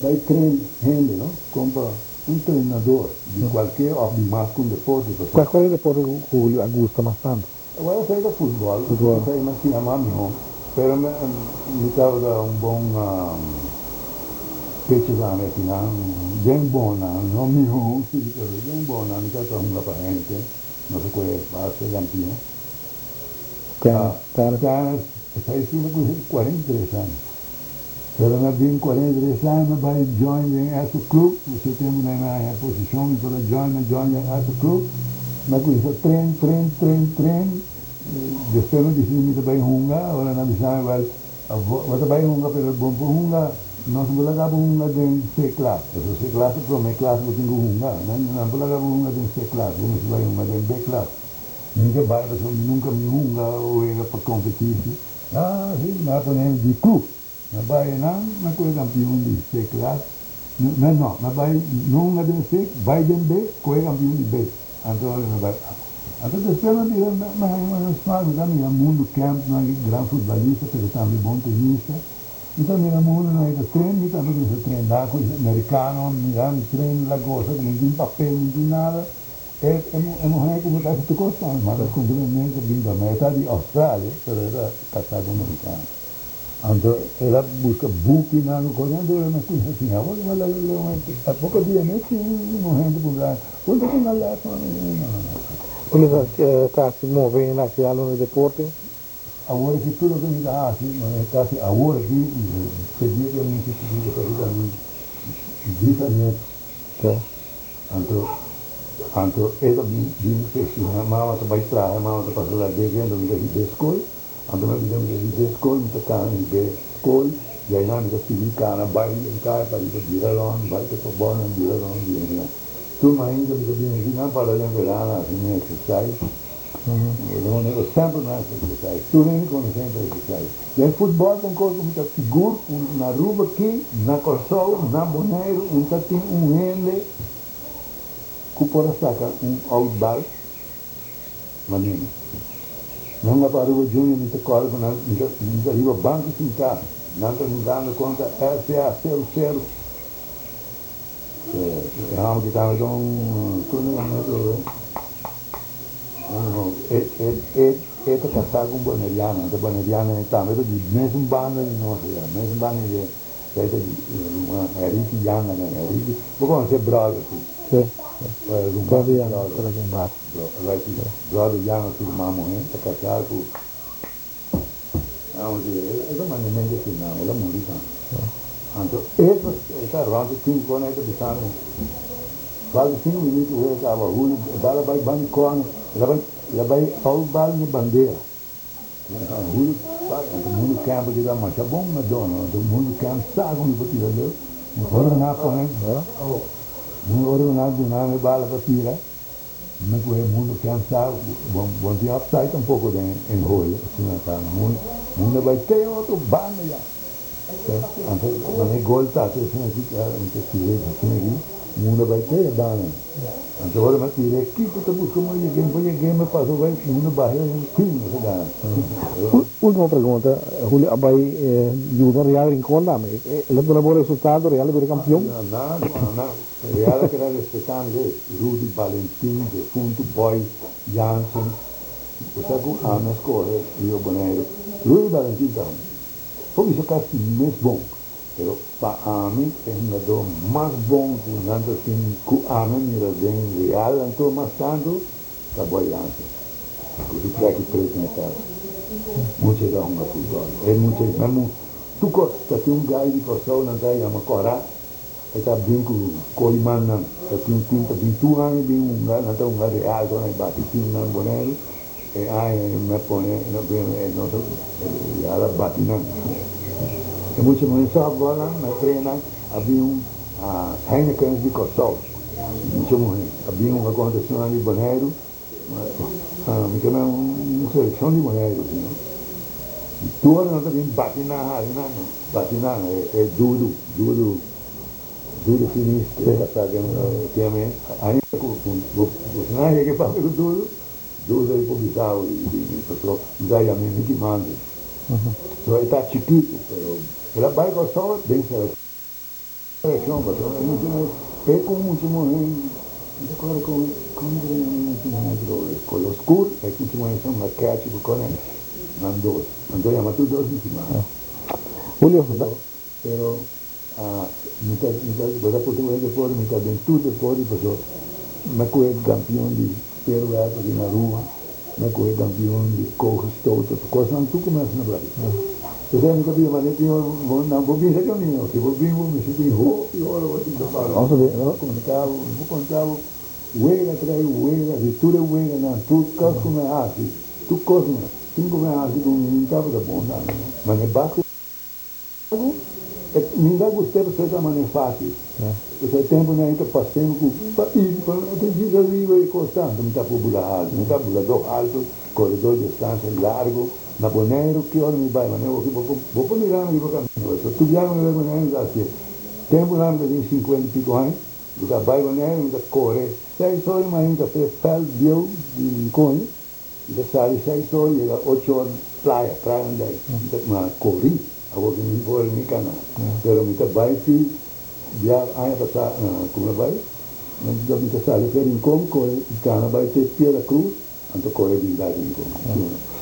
B: bai train hende no, kompa un trenador di kualke òf di mas ku un deporte pasobra.
A: Kual kual e deporte ku Julio a gusta mas tantu?
B: Awor esei ta futbòl, esei mi a siña mas mihó, pero mi tabata un bon pitcher tambe akinan, den bon nan, no mihó si, pero den bon nan mi tabata hunga pa Heineken, nos a kohe basta kampion.
A: Tennis.
B: Tennis, esei si mi kuminsá ku 43 aña. Pero mi a bin 43 aña mi a bai join den Esso Club, su tempu nan mi a haña posishon mi por a join, mi a join den Esso Club, mi a kuminsá train, train, train, train, despues mi disidi mi ta bai hunga, ora nan a bisa mi wèl bo ta bai hunga pero bo por hunga, nos no por laga bo hunga den C klas, pasobra C klas ta promé klas bo tin ku hunga, nan no por laga bo hunga den C klas, bo mester bai hunga den B klas. Mi ta bai pasobra mi nunka mi hunga wega pa kompetisi. Ah, si, mi a pone di club. Mi a bai einan, mi a kohe kampion di C klas. No, no, mi a bai, no hunga den C, bai den B, kohe kampion di B. Anto mi a bai A. Anto despues mi a bira mi a haña smak, mi ta mira Mundo Kemp, nan gran futbalista pero tambe bon tenista. Mi ta mira Mundo nan e ta train, mi tambe cuminsa traina cu e mericano, mira mi train la gosa cu mi tin papel, mi tin nada. E e muher cu mi ta haci tur cos pa mi, manda cumpra mi mes a bin pa mi. E ta di Australia pero e ta casa cu mericano. Anto el a busca bukinan cu cos, anto mi a cuminsa siña. Awor mi a laga a poco dia mi tin un hende puntra mi, Punta cu na les? No, no, no.
A: Cuminsa ta haci move na haci algo na deporte?
B: Awor aki tur loke mi ta hasi, kasi awor aki, te dia ku mi hasi chiquito kasi ta mi bisanieto. Anto, anto e ta bin bin festiha, mama ta bai traha, mama ta pasa lag'é aki, anto mi ta hib'é skol, anto mi a bisa mi ta hib'é skol, mi ta kana hib'é skol, i ainan mi ta sigui kana bai den kaya pa riba bira rònt, bai te pabou nan bira rònt bini nan. Tur mainta mi ta bini aki nan para den veranda hasi mi exercise. Semper mi a hasi exercise. Tur hende konosé mi pa exercise. Den futbòl ta un kos ku mi ta sigur ku na Aruba aki, na Kòrsou, na Boneiru un ta tin un hende ku por a saka un out bal manera mi. Nan a pa Aruba Junior mi ta kòrda ku nan mi ta riba banki sintá nan ta hungando kontra RCA seru seru. E hòmber ki tambe ta un E ta kasá ku un boneriano, anto boneriano ei tambe ta di mesun banda di nos ei, mesun banda di e ta di Henrique Janga nan, Henrique, bo konosé bròder si?
A: Si,
B: Bròder Janga Bròder Janga su ruman muhé ta kasá ku, e ta mantené si nan, el a muri tambe. Anto e ta rònt e tim kòne e ta bisa mi. Falta sinku minuut e wega kaba, Julio e bal a bai banda di kòrner, el a bai el a bai hou bal n'e bandera. Julio bai, anto Mundo Camp a keda masha bon na dono, anto Mundo Camp sa ku mi por tira leu. Ora nan a pone, ora nan a duna mi e bala pa tira, mi ku e Mundo Camp sa bon bon tin offside tampoko den e hoyo, asina ta Mundo a bai te otro banda ya. Anto nan e gol ta te asina aki, mi ta tira asina aki, munda bai te e banda. Anto ora mi a tira e kiper ta buska mi yeg'é, mi yeg'é mi pasa bai munda baha i pim nos a gana.
A: Ultimo pregunta, Julio a bai yuda Real Rincon tambe, el a duna bon resultado, Real a bira campeon?
B: Na, na, Real a keda respetá mi des, Rudy Balentin, defuntu Boy Jansen, bo sa ku ami a skohe riba Boneiru, Rudy Balentin ta un. Por bisa casi mes bon, pero pa ami e hungador mas bon cu nan ta tin cu ami a mira den Real anto mas tanto ta Boy Jansen cu su treki preto na cara. Mucha ta hunga futbol. E mucha memo tur cos ta tin un guy di Corsou nan ta yama Cora e ta bin cu Kooiman nan ta tin tin ta bin tur aña bin hunga nan ta hunga Real con nan bati team nan Boneiru. E aña ei mi a pone e nos a yara bati nan. E mucha muhé softball nan, mi a train nan, a bin un Heinekens di Kòrsou. Mucha muhé a bin hunga kontra esunnan di Boneiru. Mi ta mira un selekshon di Boneiru si no. I tur ora nan ta bin bati nan hari nan, bati nan e Dudu, Dudu, Dudu Finis e kasá ku e aña ku bo nan a yega e papia ku Dudu. Dos ei por bisa bo di mi pasobra mi ta yam'é Mickey Mouse. So e ta chikitu pero el a bai Kòrsou den selekshon pasobra e mucha muhé e ku mucha muhé mi ta kòrda kon kon ta yama e mucha muhé pero e koló skur e mucha muhé son a kèchi ku kòne nan dos anto yama tur dos Mickey Mouse.
A: Julio
B: Pero mi ta mi ta bo ta puta ku e deporte mi ta den tur deporte paso mi a kohe kampion di speerwerp aki na Aruba mi a kohe kampion di kogelstoten kosnan tur ku mi hasi na Brasil p'esei mi ta bisa manera tin ora bo nan bo bisa kaminda si bo bin bo mester tin hopi ora bo tin ta para bo konta bo mi por konta bo wega trai wega si tur e weganan tur kos ku mi a hasi tur kos tin ku mi a hasi ku mi tabata bon tambe manera basket. Mi ta gusta pasobra ta manera fácil. Pasobra e tempunan ei ta pas'é ku pa ir pa ta djis ariba e kos tantu. Mi ta por bula altu, mi ta buladó altu, koredó di distansia largu. Na Boneiru ki ora mi bai manera bo bo por mira mi riba kaminda. Pasobra tur biaha ku mi bai Boneiru mi ta hasié. Tempunan mi ta tin sinkuenta i piko aña. Mi ta bai Boneiru, mi ta kore seis ora i mainta fe vèlt bieu di Rincon, mi ta sali seis ora yega ocho or playa, Kralendijk. Mi ta ma kori, awor ki mi por ni kana, pero mi ta bai si bia aña pasá ku mi a bai, mi ta sali fe Rincon kore i kana bai te Piedra Cruz, Anto kore bin bai bin kon.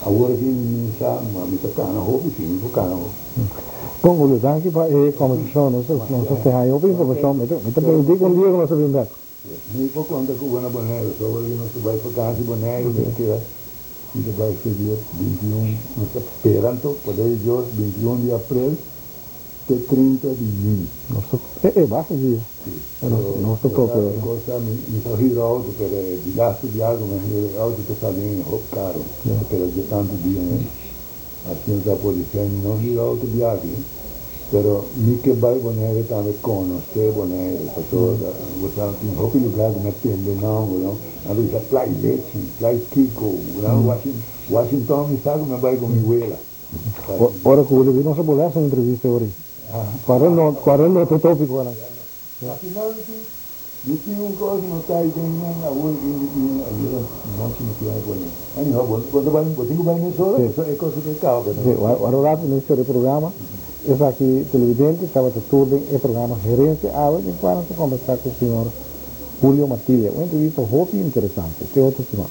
B: Awor aki mi sa ma mi ta kana hopi si mi por kana hopi.
A: Bon Julio, danki pa e kombersashon. Nos nos a haña hopi informashon. Mi ta mi ta permití ku un dia ku nos a bin bek.
B: Mi por konta ku bo na Boneiru. So awor aki nos ta bai fakansi Boneiru mi ta keda mi ta bai fe dia 21 nos ta spera anto poder di Dios 21 di aprel te 30 di juni.
A: Nos ta e e basta dia.
B: Si.
A: Nos ta propio.
B: E cosa mi mi ta hür auto pero e di lastu biaha cu mi a hür e auto ta sali hop caro. Mi ta keda dje tantu dia mes. Asina ta por dicen mi no hür auto biaha pero mi ke bay Bonaire tambe conoce Bonaire pasobra bo sa tin hopi lugar cu mi a tende nomber no. Nan ta bisa Playa Lechi, Playa Kiko, Washington mi sa cu mi a bay cu mi wela.
A: Ora cu Julio nos a bolbe haci un entrevista ora ei. Cuadra no, cuadra no ta topiconan.
B: Na final mi tin un cos no ta ay den nan awor aki mi tin ayera nochi mi tin a pone. Anyhow bo bo ta bay bo tin cu bay mesora pasobra e cos aki caba pero.
A: Si, wak un rato mi cera e programa. Esaki televidente tabata tur den e programa Gerencia Awe den cual nos a combersa cu señor Julio Martilia. Un entrevista hopi interesante. Te otro siman.